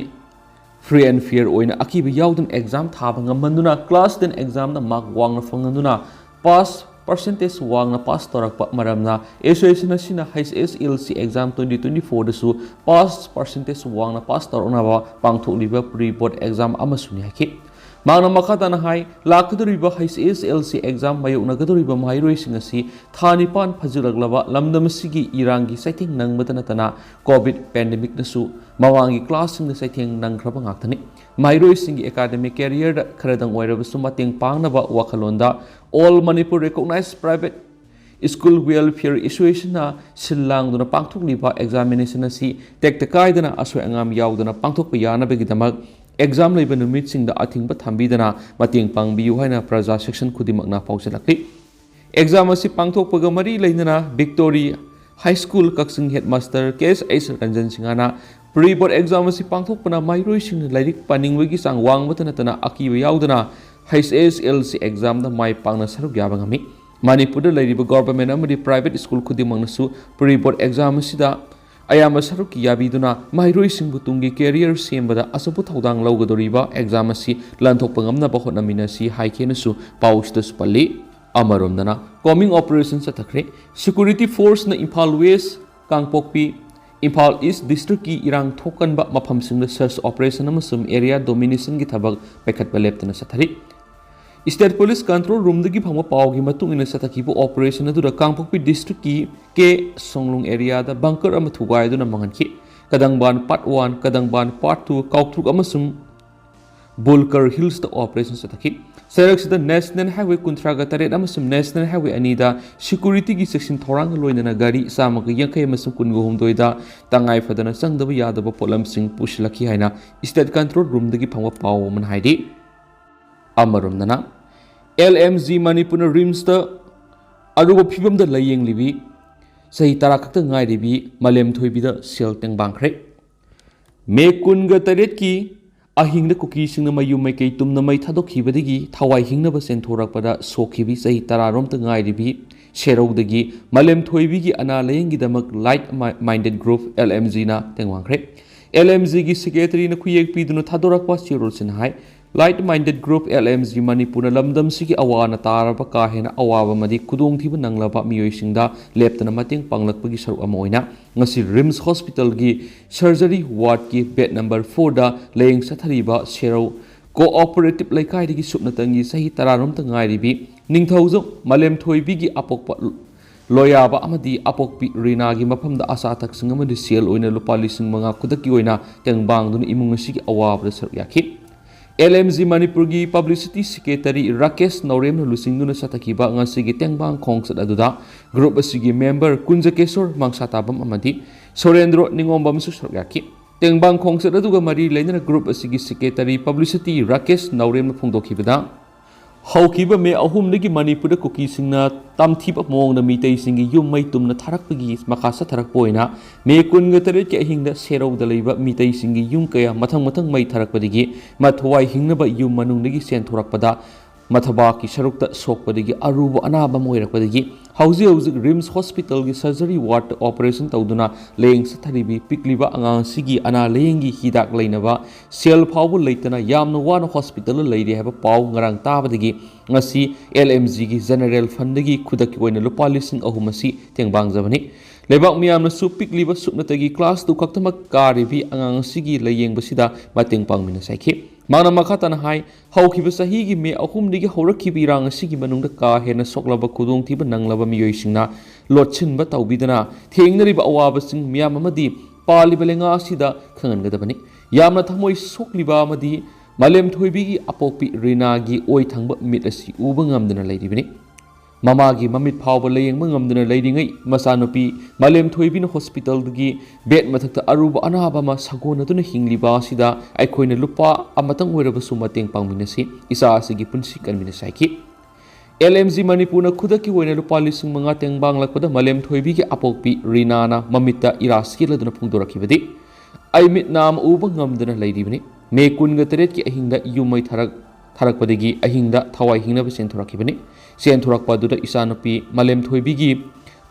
ꯐ꯭ꯔꯤ ꯑꯦꯟ ꯐꯤꯌꯔ ꯑꯣꯏꯅ ꯑꯀꯤꯕ ꯌꯥꯎꯗꯅ ꯑꯦꯛꯖꯥꯝ ꯊꯥꯕ ꯉꯝꯍꯟꯗꯨꯅ, ꯀ꯭ꯂꯥꯁ ꯇꯦꯟ ꯑꯦꯛꯖꯥꯝꯗ ꯃꯥꯔꯛ ꯋꯥꯡꯅ ꯐꯪꯍꯟꯗꯨꯅ, ꯄꯥꯁ ꯄꯥꯔꯁꯦꯟꯇꯦꯖ ꯋꯥꯡꯅ ꯄꯥꯁ ꯇꯧꯔꯛꯄ ꯃꯔꯝꯅ, ꯑꯦꯁꯣꯁꯤꯌꯦꯁꯟ ꯑꯁꯤꯅ H S L C exam twenty twenty ꯐꯣꯔꯗꯁꯨ ꯄꯥꯁ ꯄꯥꯔꯁꯦꯟꯇꯦꯖ ꯋꯥꯡꯅ ꯄꯥꯁ ꯇꯧꯔꯛꯅꯕ ꯄꯥꯡꯊꯣꯛꯂꯤꯕ ꯄ꯭ꯔꯤ ꯕꯣꯔꯗ ꯑꯦꯛꯖꯥꯝ ꯑꯃꯁꯨꯅꯤ ꯍꯥꯏꯈꯤ꯫ ꯃꯍꯥꯛꯅ ꯃꯈꯥ ꯇꯥꯅ ꯍꯥꯏ, ꯂꯥꯛꯀꯗꯧꯔꯤꯕ H S L C exam ꯃꯥꯌꯣꯛꯅꯒꯗꯧꯔꯤꯕ ꯃꯍꯩꯔꯣꯏꯁꯤꯡ ꯑꯁꯤ ꯊꯥ ꯅꯤꯄꯥꯟ ꯐꯥꯖꯤꯜꯂꯛꯂꯕ ꯂꯝꯗꯝ ꯑꯁꯤꯒꯤ ꯏꯔꯥꯡꯒꯤ ꯆꯩꯊꯦꯡ ꯅꯪꯕꯗ ꯅꯠꯇꯅ ꯀꯣꯚꯤꯗ ꯄꯦꯟꯗꯦꯃꯤꯛꯅꯁꯨ ꯃꯃꯥꯡꯒꯤ ꯀ꯭ꯂꯥꯁꯁꯤꯡꯗ ꯆꯩꯊꯦꯡ ꯅꯪꯈ꯭ꯔꯕ ꯉꯥꯛꯇꯅꯤ꯫ ꯃꯍꯩꯔꯣꯏꯁꯤꯡꯒꯤ ꯑꯦꯀꯥꯗꯃꯤꯛ ꯀꯦꯔꯤꯌꯔꯗ ꯈꯔꯗꯪ ꯑꯣꯏꯔꯕꯁꯨ ꯃꯇꯦꯡ ꯄꯥꯡꯅꯕ ꯋꯥꯈꯜꯂꯣꯟꯗ All Manipur Recognized Private School Welfare Associationꯅ ꯁꯤꯜ ꯂꯥꯡꯗꯨꯅ ꯄꯥꯡꯊꯣꯛꯂꯤꯕ ꯑꯦꯛꯖꯥꯃꯤꯅꯦꯁꯟ ꯑꯁꯤ ꯇꯦꯛꯇ ꯀꯥꯏꯗꯅ ꯑꯁꯣꯏ ꯑꯉꯥꯝ ꯌꯥꯎꯗꯅ ꯄꯥꯡꯊꯣꯛꯄ ꯌꯥꯅꯕꯒꯤꯗꯃꯛ ꯑꯦꯛꯖꯥꯝ ꯂꯩꯕ ꯅꯨꯃꯤꯠꯁꯤꯡꯗ ꯑꯊꯤꯡꯕ ꯊꯝꯕꯤꯗꯅ ꯃꯇꯦꯡ ꯄꯥꯡꯕꯤꯌꯨ ꯍꯥꯏꯅ ꯄ꯭ꯔꯖꯥ ꯁꯦꯛꯁꯟ ꯈꯨꯗꯤꯡꯃꯛꯅ ꯐꯥꯎꯖꯜꯂꯛꯂꯤ꯫ ꯑꯦꯛꯖꯥꯝ ꯑꯁꯤ ꯄꯥꯡꯊꯣꯛꯄꯒ ꯃꯔꯤ ꯂꯩꯅꯅ ꯕꯤꯛꯇꯣꯔꯤ ꯍꯥꯏ ꯁ꯭ꯀꯨꯜ ꯀꯛꯆꯤꯡ ꯍꯦꯗꯃꯥꯁꯇꯔ ꯀꯦ ꯑꯦꯁ ꯑꯩꯆ ꯔꯟꯖꯟ ꯁꯤꯡꯍꯅ ꯄ꯭ꯔꯤ ꯕꯣꯔꯗ ꯑꯦꯛꯖꯥꯝ ꯑꯁꯤ ꯄꯥꯡꯊꯣꯛꯄꯅ ꯃꯍꯩꯔꯣꯏꯁꯤꯡꯅ ꯂꯥꯏꯔꯤꯛ ꯄꯥꯅꯤꯡꯕꯒꯤ ꯆꯥꯡ ꯋꯥꯡꯕꯇ ꯅꯠꯇꯅ ꯑꯀꯤꯕ ꯌꯥꯎꯗꯅ ꯍꯩꯆ ꯑꯦꯁ ꯑꯦꯜ ꯁꯤ ꯑꯦꯛꯖꯥꯝꯗ ꯃꯥꯏ ꯄꯥꯛꯅ ꯁꯔꯨꯛ ꯌꯥꯕ ꯉꯝꯃꯤ꯫ ꯃꯅꯤꯄꯨꯔꯗ ꯂꯩꯔꯤꯕ ꯒꯣꯚꯔꯟꯃꯦꯟꯠ ꯑꯃꯗꯤ ꯄ꯭ꯔꯥꯏꯚꯦꯠ ꯁ꯭ꯀꯨꯜ ꯈꯨꯗꯤꯡꯃꯛꯅꯁꯨ ꯄ꯭ꯔꯤ ꯕꯣꯔꯗ ꯑꯦꯛꯖꯥꯝ ꯑꯁꯤꯗ ꯑꯌꯥꯝꯕ ꯁꯔꯨꯛ ꯌꯥꯕꯤꯗꯨꯅ ꯃꯍꯩꯔꯣꯏꯁꯤꯡꯕꯨ ꯇꯨꯡꯒꯤ ꯀꯦꯔꯤꯌꯔ ꯁꯦꯝꯕꯗ ꯑꯆꯧꯕ ꯊꯧꯗꯥꯡ ꯂꯧꯒꯗꯧꯔꯤꯕ ꯑꯦꯛꯖꯥꯝ ꯑꯁꯤ ꯂꯥꯟꯊꯣꯛꯄ ꯉꯝꯅꯕ ꯍꯣꯠꯅꯃꯤꯟꯅꯁꯤ ꯍꯥꯏꯈꯤꯅꯁꯨ ꯄꯥꯎꯁꯤꯗꯁꯨ ꯄꯜꯂꯤ꯫ ꯑꯃꯔꯣꯝꯗꯅ ꯀꯣꯃꯤꯡ ꯑꯣꯄꯔꯦꯁꯟ ꯆꯠꯊꯈ꯭ꯔꯦ꯫ ꯁꯦꯀ꯭ꯌꯨꯔꯤꯇꯤ ꯐꯣꯔꯁꯅ ꯏꯝꯐꯥꯜ ꯋꯦꯁ, ꯀꯥꯡꯄꯣꯛꯄꯤ, ꯏꯝꯐꯥꯜ ꯏꯁ ꯗꯤꯁꯇ꯭ꯔꯤꯛꯀꯤ ꯏꯔꯥꯡ ꯊꯣꯛꯀꯟꯕ ꯃꯐꯝꯁꯤꯡꯗ ꯁꯔꯆ ꯑꯣꯄꯔꯦꯁꯟ ꯑꯃꯁꯨꯡ ꯑꯦꯔꯤꯌꯥ ꯗꯣꯃꯤꯅꯦꯁꯟꯒꯤ ꯊꯕꯛ ꯄꯥꯏꯈꯠꯄ ꯂꯦꯞꯇꯅ ꯆꯠꯊꯔꯤ꯫ ꯁ꯭ꯇꯦꯠ ꯄꯨꯂꯤꯁ ꯀꯟꯇ꯭ꯔꯣꯜ ꯔꯨꯝꯗꯒꯤ ꯐꯪꯕ ꯄꯥꯎꯒꯤ ꯃꯇꯨꯡ ꯏꯟꯅ ꯆꯠꯊꯈꯤꯕ ꯑꯣꯄꯔꯦꯁꯟ ꯑꯗꯨꯗ ꯀꯥꯡꯄꯣꯛꯄꯤ ꯗꯤꯁꯇ꯭ꯔꯤꯛꯀꯤ ꯀꯦ ꯁꯣꯡꯂꯨꯡ ꯑꯦꯔꯤꯌꯥꯗ ꯕꯪꯀꯔ ꯑꯃ ꯊꯨꯒꯥꯏꯗꯨꯅ ꯃꯥꯡꯍꯟꯈꯤ꯫ ꯀꯗꯪꯕꯥꯟ ꯄꯥꯔꯠ ꯋꯥꯟ, ꯀꯗꯪꯕꯥꯟ ꯄꯥꯔꯠ ꯇꯨ, ꯀꯥꯎꯇ꯭ꯔꯨꯛ ꯑꯃꯁꯨꯡ ꯕꯨꯜꯀꯔ ꯍꯤꯜꯁꯇ ꯑꯣꯄꯔꯦꯁꯟ ꯆꯠꯊꯈꯤ꯫ ꯆꯩꯔꯛꯁꯤꯗ ꯅꯦꯁꯅꯦꯜ ꯍꯥꯏꯋꯦ ꯀꯨꯟꯊ꯭ꯔꯥꯒ ꯇꯔꯦꯠ ꯑꯃꯁꯨꯡ ꯅꯦꯁꯅꯦꯜ ꯍꯥꯏꯋꯦ ꯑꯅꯤꯗ ꯁꯦꯀ꯭ꯌꯨꯔꯤꯇꯤꯒꯤ ꯆꯦꯛꯁꯤꯟ ꯊꯧꯔꯥꯡꯒ ꯂꯣꯏꯅꯅ ꯒꯥꯔꯤ ꯆꯥꯝꯃꯒ ꯌꯥꯡꯈꯩ ꯑꯃꯁꯨꯡ ꯀꯨꯟꯒ ꯍꯨꯝꯗꯣꯏꯗ ꯇꯉꯥꯏ ꯐꯗꯅ ꯆꯪꯗꯕ ꯌꯥꯗꯕ ꯄꯣꯠꯂꯝꯁꯤꯡ ꯄꯨꯁꯤꯜꯂꯛꯈꯤ ꯍꯥꯏꯅ ꯁ꯭ꯇꯦꯠ ꯀꯟꯇ꯭ꯔꯣꯜ ꯔꯨꯝꯗꯒꯤ ꯐꯪꯕ ꯄꯥꯎ ꯑꯃꯅ ꯍꯥꯏꯔꯤ꯫ ꯑꯃꯔꯣꯝꯗꯅ, ꯑꯦꯜ ꯑꯦꯝ ꯖꯤ ꯃꯅꯤꯄꯨꯔꯅ ꯔꯤꯝꯁꯇ ꯑꯔꯨꯕ ꯐꯤꯕꯝꯗ ꯂꯥꯌꯦꯡꯂꯤꯕꯤ ꯆꯍꯤ ꯇꯔꯥ ꯈꯛꯇ ꯉꯥꯏꯔꯤꯕꯤ ꯃꯥꯂꯦꯝꯊꯣꯏꯕꯤꯗ ꯁꯦꯜ ꯇꯦꯡꯕꯥꯡꯈ꯭ꯔꯦ꯫ ꯃꯦ ꯀꯨꯟꯒ ꯇꯔꯦꯠꯀꯤ ꯑꯍꯤꯡꯗ ꯀꯨꯀꯤꯁꯤꯡꯅ ꯃꯌꯨꯝ ꯃꯩꯀꯩ ꯇꯨꯝꯅ ꯃꯩ ꯊꯥꯗꯣꯛꯈꯤꯕꯗꯒꯤ ꯊꯋꯥꯏ ꯍꯤꯡꯅꯕ ꯆꯦꯟꯊꯣꯔꯛꯄꯗ ꯁꯣꯛꯈꯤꯕꯤ ꯆꯍꯤ ꯇꯔꯥꯔꯣꯝꯇ ꯉꯥꯏꯔꯤꯕꯤ ꯁꯦꯔꯧꯗꯒꯤ ꯃꯥꯂꯦꯝꯊꯣꯏꯕꯤꯒꯤ ꯑꯅꯥ ꯂꯥꯌꯦꯡꯒꯤꯗꯃꯛ Like Minded Group, L M G, ꯅ ꯇꯦꯡꯋꯥꯡꯈ꯭ꯔꯦ꯫ L M G ꯒꯤ secretary ꯅ ꯈꯨꯌꯦꯛ ꯄꯤꯗꯨꯅ ꯊꯥꯗꯣꯔꯛꯄ ꯆꯦꯔꯣꯜꯁꯤꯅ ꯍꯥꯏ, Like Minded Group, L M G, ꯃꯅꯤꯄꯨꯔꯅ ꯂꯝꯗꯝꯁꯤꯒꯤ ꯑꯋꯥ ꯑꯅꯥ ꯇꯥꯔꯕ ꯀꯥ ꯍꯦꯟꯅ ꯑꯋꯥꯕ ꯑꯃꯗꯤ ꯈꯨꯗꯣꯡꯊꯤꯕ ꯅꯪꯂꯕ ꯃꯤꯑꯣꯏꯁꯤꯡꯗ ꯂꯦꯞꯇꯅ ꯃꯇꯦꯡ ꯄꯥꯡꯂꯛꯄꯒꯤ ꯁꯔꯨꯛ ꯑꯃ ꯑꯣꯏꯅ ꯉꯁꯤ RIMS Hospital ꯒꯤ surgery ward ꯀꯤ bed number four ꯗ ꯂꯥꯌꯦꯡ ꯆꯠꯊꯔꯤꯕ ꯁꯦꯔꯧ Cooperative ꯂꯩꯀꯥꯏꯗꯒꯤ ꯁꯨꯞꯅꯇꯪꯒꯤ ꯆꯍꯤ ꯇꯔꯥꯔꯣꯝꯇ ꯉꯥꯏꯔꯤꯕꯤ ꯅꯤꯡꯊꯧꯖꯝ ꯃꯥꯂꯦꯝꯊꯣꯏꯕꯤꯒꯤ ꯑꯄꯣꯛꯄ ꯂꯣꯌꯥꯕ ꯑꯃꯗꯤ ꯑꯄꯣꯛꯄꯤ ꯔꯤꯅꯥꯒꯤ ꯃꯐꯝꯗ ꯑꯆꯥ ꯑꯊꯛꯁꯤꯡ ꯑꯃꯗꯤ ꯁꯦꯜ ꯑꯣꯏꯅ ꯂꯨꯄꯥ ꯂꯤꯁꯤꯡ ꯃꯉꯥ ꯈꯨꯗꯛꯀꯤ ꯑꯣꯏꯅ ꯇꯦꯡꯕꯥꯡꯗꯨꯅ ꯏꯃꯨꯡ ꯑꯁꯤꯒꯤ ꯑꯋꯥꯕꯗ ꯁꯔꯨꯛ ꯌꯥꯈꯤ꯫ L M G ꯃꯅꯤꯄꯨꯔꯒꯤ publicity secretary ꯔꯥꯀꯦꯁ ꯅꯥꯎꯔꯦꯝꯅ ꯂꯨꯆꯤꯡꯗꯨꯅ ꯆꯠꯊꯈꯤꯕ ꯉꯁꯤꯒꯤ ꯇꯦꯡꯕꯥꯡ ꯈꯣꯡꯆꯠ ꯑꯗꯨꯗ group ꯑꯁꯤꯒꯤ member ꯀꯨꯟꯖꯀꯦꯁꯣꯔ ꯃꯪꯁꯥꯇꯥꯕꯝ ꯑꯃꯗꯤ ꯁꯣꯔꯦꯟꯗ꯭ꯔꯣ ꯅꯤꯉꯣꯝꯕꯝꯁꯨ ꯁꯔꯨꯛ ꯌꯥꯈꯤ꯫ ꯇꯦꯡꯕꯥꯡ ꯈꯣꯡꯆꯠ ꯑꯗꯨꯒ ꯃꯔꯤ ꯂꯩꯅꯅ group ꯑꯁꯤꯒꯤ secretary publicity ꯔꯥꯀꯦꯁ ꯅꯥꯎꯔꯦꯝꯅ ꯐꯣꯡꯗꯣꯛꯈꯤꯕꯗ, ꯍꯧꯈꯤꯕ ꯃꯦ ꯑꯍꯨꯝꯗꯒꯤ ꯃꯅꯤꯄꯨꯔꯗ ꯀꯨꯀꯤꯁꯤꯡꯅ ꯇꯝꯊꯤꯕ ꯃꯑꯣꯡꯗ ꯃꯤꯇꯩꯁꯤꯡꯒꯤ ꯌꯨꯝ ꯃꯩ ꯇꯨꯝꯅ ꯊꯥꯔꯛꯄꯒꯤ ꯃꯈꯥ ꯆꯠꯊꯔꯛꯄ ꯑꯣꯏꯅ ꯃꯦ ꯀꯨꯟꯒ ꯇꯔꯦꯠꯀꯤ ꯑꯍꯤꯡꯗ ꯁꯦꯔꯧꯗ ꯂꯩꯕ ꯃꯤꯇꯩꯁꯤꯡꯒꯤ ꯌꯨꯝ ꯀꯌꯥ ꯃꯊꯪ ꯃꯊꯪ ꯃꯩ ꯊꯥꯔꯛꯄꯗꯒꯤ ꯃꯊ꯭ꯋꯥꯏ ꯍꯤꯡꯅꯕ ꯌꯨꯝ ꯃꯅꯨꯡꯗꯒꯤ ꯆꯦꯟꯊꯣꯔꯛꯄꯗ ꯃꯊꯕꯥꯛꯀꯤ ꯁꯔꯨꯛꯇ ꯁꯣꯛꯄꯗꯒꯤ ꯑꯔꯨꯕ ꯑꯅꯥꯕ ꯑꯃ ꯑꯣꯏꯔꯛꯄꯗꯒꯤ ꯍꯧꯖꯤꯛ ꯍꯧꯖꯤꯛ RIMS Hospital ꯒꯤ surgery ward ꯇ operation ꯇꯧꯗꯨꯅ ꯂꯥꯌꯦꯡ ꯆꯠꯊꯔꯤꯕꯤ ꯄꯤꯛꯂꯤꯕ ꯑꯉꯥꯡꯁꯤꯒꯤ ꯑꯅꯥ ꯂꯥꯌꯦꯡꯒꯤ ꯍꯤꯗꯥꯛ ꯂꯩꯅꯕ ꯁꯦꯜ ꯐꯥꯎꯕ ꯂꯩꯇꯅ ꯌꯥꯝꯅ ꯋꯥꯅ hospital ꯗ ꯂꯩꯔꯤ ꯍꯥꯏꯕ ꯄꯥꯎ ꯉꯔꯥꯡ ꯇꯥꯕꯗꯒꯤ ꯉꯁꯤ L M G ꯒꯤ general fund ꯗꯒꯤ ꯈꯨꯗꯛꯀꯤ ꯑꯣꯏꯅ ꯂꯨꯄꯥ ꯂꯤꯁꯤꯡ ꯑꯍꯨꯝ ꯑꯁꯤ ꯇꯦꯡꯕꯥꯡꯖꯕꯅꯤ꯫ ꯂꯩꯕꯥꯛ ꯃꯤꯌꯥꯝꯅꯁꯨ ꯄꯤꯛꯂꯤꯕ ꯁꯨꯞꯅꯇꯒꯤ class two ꯈꯛꯇꯃꯛ ꯀꯥꯔꯤꯕꯤ ꯑꯉꯥꯡ ꯑꯁꯤꯒꯤ ꯂꯥꯌꯦꯡꯕꯁꯤꯗ ꯃꯇꯦꯡ ꯄꯥꯡꯃꯤꯟꯅꯁꯤ ꯍꯥꯏꯈꯤ꯫ ꯃꯍꯥꯛꯅ ꯃꯈꯥ ꯇꯥꯅ ꯍꯥꯏ, ꯍꯧꯈꯤꯕ ꯆꯍꯤꯒꯤ ꯃꯦ ꯑꯍꯨꯝꯗꯒꯤ ꯍꯧꯔꯛꯈꯤꯕ ꯏꯔꯥꯡ ꯑꯁꯤꯒꯤ ꯃꯅꯨꯡꯗ ꯀꯥ ꯍꯦꯟꯅ ꯁꯣꯛꯂꯕ ꯈꯨꯗꯣꯡꯊꯤꯕ ꯅꯪꯂꯕ ꯃꯤꯑꯣꯏꯁꯤꯡꯅ ꯂꯣꯠꯁꯤꯟꯕ ꯇꯧꯕꯤꯗꯅ ꯊꯦꯡꯅꯔꯤꯕ ꯑꯋꯥꯕꯁꯤꯡ ꯃꯤꯌꯥꯝ ꯑꯃꯗꯤ ꯄꯥꯜꯂꯤꯕ ꯂꯩꯉꯥꯛ ꯑꯁꯤꯗ ꯈꯪꯍꯟꯒꯗꯕꯅꯤ꯫ ꯌꯥꯝꯅ ꯊꯃꯣꯏ ꯁꯣꯛꯂꯤꯕ ꯑꯃꯗꯤ ꯃꯥꯂꯦꯝꯊꯣꯏꯕꯤꯒꯤ ꯑꯄꯣꯛꯄꯤ ꯔꯤꯅꯥꯒꯤ ꯑꯣꯏ ꯊꯪꯕ ꯃꯤꯠ ꯑꯁꯤ ꯎꯕ ꯉꯝꯗꯅ ꯂꯩꯔꯤꯕꯅꯤ꯫ ꯃꯃꯥꯒꯤ ꯃꯃꯤꯠ ꯐꯥꯎꯕ ꯂꯥꯌꯦꯡꯕ ꯉꯝꯗꯅ ꯂꯩꯔꯤꯉꯩ ꯃꯆꯥꯅꯨꯄꯤ ꯃꯥꯂꯦꯝꯊꯣꯏꯕꯤꯅ hospital ꯗꯒꯤ bed ꯃꯊꯛꯇ ꯑꯔꯨꯕ ꯑꯅꯥꯕ ꯑꯃ ꯁꯥꯒꯣꯟꯅꯗꯨꯅ ꯍꯤꯡꯂꯤꯕ ꯑꯁꯤꯗ ꯑꯩꯈꯣꯏꯅ ꯂꯨꯄꯥ ꯑꯃꯇꯪ ꯑꯣꯏꯔꯕꯁꯨ ꯃꯇꯦꯡ ꯄꯥꯡꯃꯤꯟꯅꯁꯤ, ꯏꯆꯥ ꯑꯁꯤꯒꯤ ꯄꯨꯟꯁꯤ ꯀꯟꯃꯤꯟꯅꯁꯤ ꯍꯥꯏꯈꯤ꯫ L M G ꯃꯅꯤꯄꯨꯔꯅ ꯈꯨꯗꯛꯀꯤ ꯑꯣꯏꯅ ꯂꯨꯄꯥ ꯂꯤꯁꯤꯡ ꯃꯉꯥ ꯇꯦꯡꯕꯥꯡꯂꯛꯄꯗ ꯃꯥꯂꯦꯝꯊꯣꯏꯕꯤꯒꯤ ꯑꯄꯣꯛꯄꯤ ꯔꯤꯅꯥꯅ ꯃꯃꯤꯠꯇ ꯏꯔꯥ ꯆꯦꯜꯂꯗꯨꯅ ꯐꯣꯡꯗꯣꯔꯛꯈꯤꯕꯗꯤ, "ꯑꯩ ꯃꯤꯠ ꯅꯥ ꯑꯃ ꯎꯕ ꯉꯝꯗꯅ ꯂꯩꯔꯤꯕꯅꯤ꯫ ꯃꯦ ꯀꯨꯟꯒ ꯇꯔꯦꯠꯀꯤ ꯑꯍꯤꯡꯗ ꯌꯨꯝ ꯃꯩ ꯊꯥꯔꯛ-, ꯊꯥꯔꯛꯄꯗꯒꯤ ꯑꯍꯤꯡꯗ ꯊꯋꯥꯏ ꯍꯤꯡꯅꯕ ꯆꯦꯟꯊꯣꯔꯛꯈꯤꯕꯅꯤ꯫ ꯆꯦꯟꯊꯣꯔꯛꯄ ꯑꯗꯨꯗ ꯏꯆꯥꯅꯨꯄꯤ ꯃꯥꯂꯦꯝꯊꯣꯏꯕꯤꯒꯤ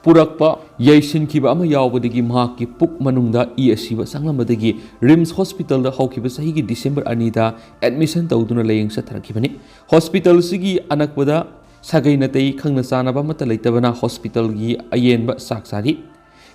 ꯄꯨꯔꯛꯄ ꯌꯩꯁꯤꯟꯈꯤꯕ ꯑꯃ ꯌꯥꯎꯕꯗꯒꯤ ꯃꯍꯥꯛꯀꯤ ꯄꯨꯛ ꯃꯅꯨꯡꯗ ꯏ ꯑꯁꯤꯕ ꯆꯪꯂꯝꯕꯗꯒꯤ ꯔꯤꯝꯁ ꯍꯣꯁꯄꯤꯇꯥꯜꯗ ꯍꯧꯈꯤꯕ ꯆꯍꯤꯒꯤ ꯗꯤꯁꯦꯝꯕꯔ ꯑꯅꯤꯗ ꯑꯦꯗꯃꯤꯁꯟ ꯇꯧꯗꯨꯅ ꯂꯥꯌꯦꯡ ꯆꯠꯊꯔꯛꯈꯤꯕꯅꯤ꯫ ꯍꯣꯁꯄꯤꯇꯥꯜ ꯑꯁꯤꯒꯤ ꯑꯅꯛꯄꯗ ꯁꯥꯒꯩ ꯅꯥꯇꯩ ꯈꯪꯅ ꯆꯥꯟꯅꯕ ꯑꯃꯠꯇ ꯂꯩꯇꯕꯅ ꯍꯣꯁꯄꯤꯇꯥꯜꯒꯤ ꯑꯌꯦꯟꯕ ꯆꯥꯛ ꯆꯥꯔꯤ꯫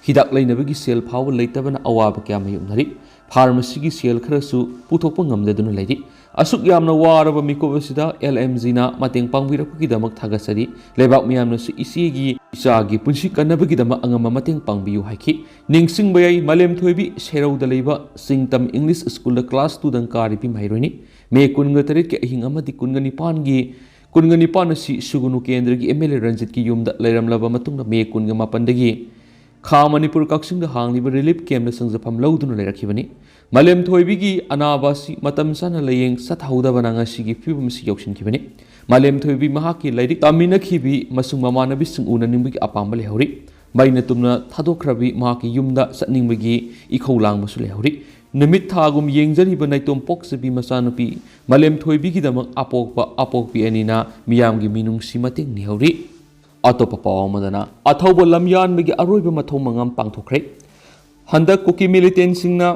ꯍꯤꯗꯥꯛ ꯂꯩꯅꯕꯒꯤ ꯁꯦꯜ ꯐꯥꯎꯕ ꯂꯩꯇꯕꯅ ꯑꯋꯥꯕ ꯀꯌꯥ ꯃꯥꯌꯣꯛꯅꯔꯤ꯫ ꯐꯥꯔꯃꯥꯁꯤꯒꯤ ꯁꯦꯜ ꯈꯔꯁꯨ ꯄꯨꯊꯣꯛꯄ ꯉꯝꯗꯗꯨꯅ ꯂꯩꯔꯤ꯫ ꯑꯁꯨꯛ ꯌꯥꯝꯅ ꯋꯥꯔꯕ ꯃꯤꯀꯨꯞ ꯑꯁꯤꯗ ꯑꯦꯜ ꯑꯦꯝ ꯖꯤꯅ ꯃꯇꯦꯡ ꯄꯥꯡꯕꯤꯔꯛꯄꯒꯤꯗꯃꯛ ꯊꯥꯒꯠꯆꯔꯤ꯫ ꯂꯩꯕꯥꯛ ꯃꯤꯌꯥꯝꯅꯁꯨ ꯏꯆꯦꯒꯤ, ꯏꯆꯥꯒꯤ ꯄꯨꯟꯁꯤ ꯀꯟꯅꯕꯒꯤꯗꯃꯛ ꯑꯉꯝꯕ ꯃꯇꯦꯡ ꯄꯥꯡꯕꯤꯌꯨ ꯍꯥꯏꯈꯤ꯫ ꯅꯤꯡꯁꯤꯡꯕ ꯌꯥꯏ, ꯃꯥꯂꯦꯝꯊꯣꯏꯕꯤ ꯁꯦꯔꯧꯗ ꯂꯩꯕ ꯆꯤꯡꯇꯝ ꯏꯪꯂꯤꯁ ꯁ꯭ꯀꯨꯜꯗ ꯀ꯭ꯂꯥꯁ ꯇꯨꯗꯪ ꯀꯥꯔꯤꯕꯤ ꯃꯍꯩꯔꯣꯏꯅꯤ꯫ ꯃꯦ ꯀꯨꯟꯒ ꯇꯔꯦꯠꯀꯤ ꯑꯍꯤꯡ ꯑꯃꯗꯤ ꯀꯨꯟꯒ ꯅꯤꯄꯥꯟꯒꯤ, ꯀꯨꯟꯒ ꯅꯤꯄꯥꯟ ꯑꯁꯤ ꯁꯨꯒꯨꯅꯨ ꯀꯦꯟꯗ꯭ꯔꯒꯤ ꯑꯦꯝ ꯑꯦꯜ ꯑꯦ ꯔꯟꯖꯤꯠꯀꯤ ꯌꯨꯝꯗ ꯂꯩꯔꯝꯂꯕ ꯃꯇꯨꯡꯗ ꯃꯦ ꯀꯨꯟꯒ ꯃꯥꯄꯟꯗꯒꯤ ꯈꯥ ꯃꯅꯤꯄꯨꯔ ꯀꯛꯆꯤꯡꯗ ꯍꯥꯡꯂꯤꯕ ꯔꯤꯂꯤꯐ ꯀꯦꯝꯞꯇ ꯆꯪꯖꯐꯝ ꯂꯧꯗꯨꯅ ꯂꯩꯔꯛꯈꯤꯕꯅꯤ꯫ ꯃꯥꯂꯦꯝꯊꯣꯏꯕꯤꯒꯤ ꯑꯅꯥꯕ ꯑꯁꯤ ꯃꯇꯝ ꯆꯥꯅ ꯂꯥꯌꯦꯡ ꯆꯠꯍꯧꯗꯕꯅ ꯉꯁꯤꯒꯤ ꯐꯤꯕꯝ ꯑꯁꯤ ꯌꯧꯁꯤꯟꯈꯤꯕꯅꯤ꯫ ꯃꯥꯂꯦꯝꯊꯣꯏꯕꯤ ꯃꯍꯥꯛꯀꯤ ꯂꯥꯏꯔꯤꯛ ꯇꯝꯃꯤꯟꯅꯈꯤꯕꯤ ꯑꯃꯁꯨꯡ ꯃꯃꯥꯟꯅꯕꯤꯁꯤꯡ ꯎꯅꯅꯤꯡꯕꯒꯤ ꯑꯄꯥꯝꯕ ꯂꯩꯍꯧꯔꯤ꯫ ꯃꯩꯅ ꯇꯨꯝꯅ ꯊꯥꯗꯣꯛꯈ꯭ꯔꯕꯤ ꯃꯍꯥꯛꯀꯤ ꯌꯨꯝꯗ ꯆꯠꯅꯤꯡꯕꯒꯤ ꯏꯈꯧ ꯂꯥꯡꯕꯁꯨ ꯂꯩꯍꯧꯔꯤ꯫ ꯅꯨꯃꯤꯠ ꯊꯥꯒꯨꯝ ꯌꯦꯡꯖꯔꯤꯕ ꯅꯥꯏꯇꯣꯝ ꯄꯣꯛꯆꯕꯤ ꯃꯆꯥꯅꯨꯄꯤ ꯃꯥꯂꯦꯝꯊꯣꯏꯕꯤꯒꯤꯗꯃꯛ ꯑꯄꯣꯛꯄ ꯑꯄꯣꯛꯄꯤ ꯑꯅꯤꯅ ꯃꯤꯌꯥꯝꯒꯤ ꯃꯤꯅꯨꯡꯁꯤ ꯃꯇꯦꯡ ꯅꯤꯍꯧꯔꯤ꯫ ꯑꯇꯣꯞꯄ ꯄꯥꯎ ꯑꯃꯗꯅ, ꯑꯊꯧꯕ ꯂꯝꯌꯥꯟꯕꯒꯤ ꯑꯔꯣꯏꯕ ꯃꯊꯧ ꯃꯉꯝ ꯄꯥꯡꯊꯣꯛꯈ꯭ꯔꯦ꯫ ꯍꯟꯗꯛ ꯀꯨꯀꯤ ꯃꯤꯂꯤꯇꯦꯟꯁꯤꯡꯅ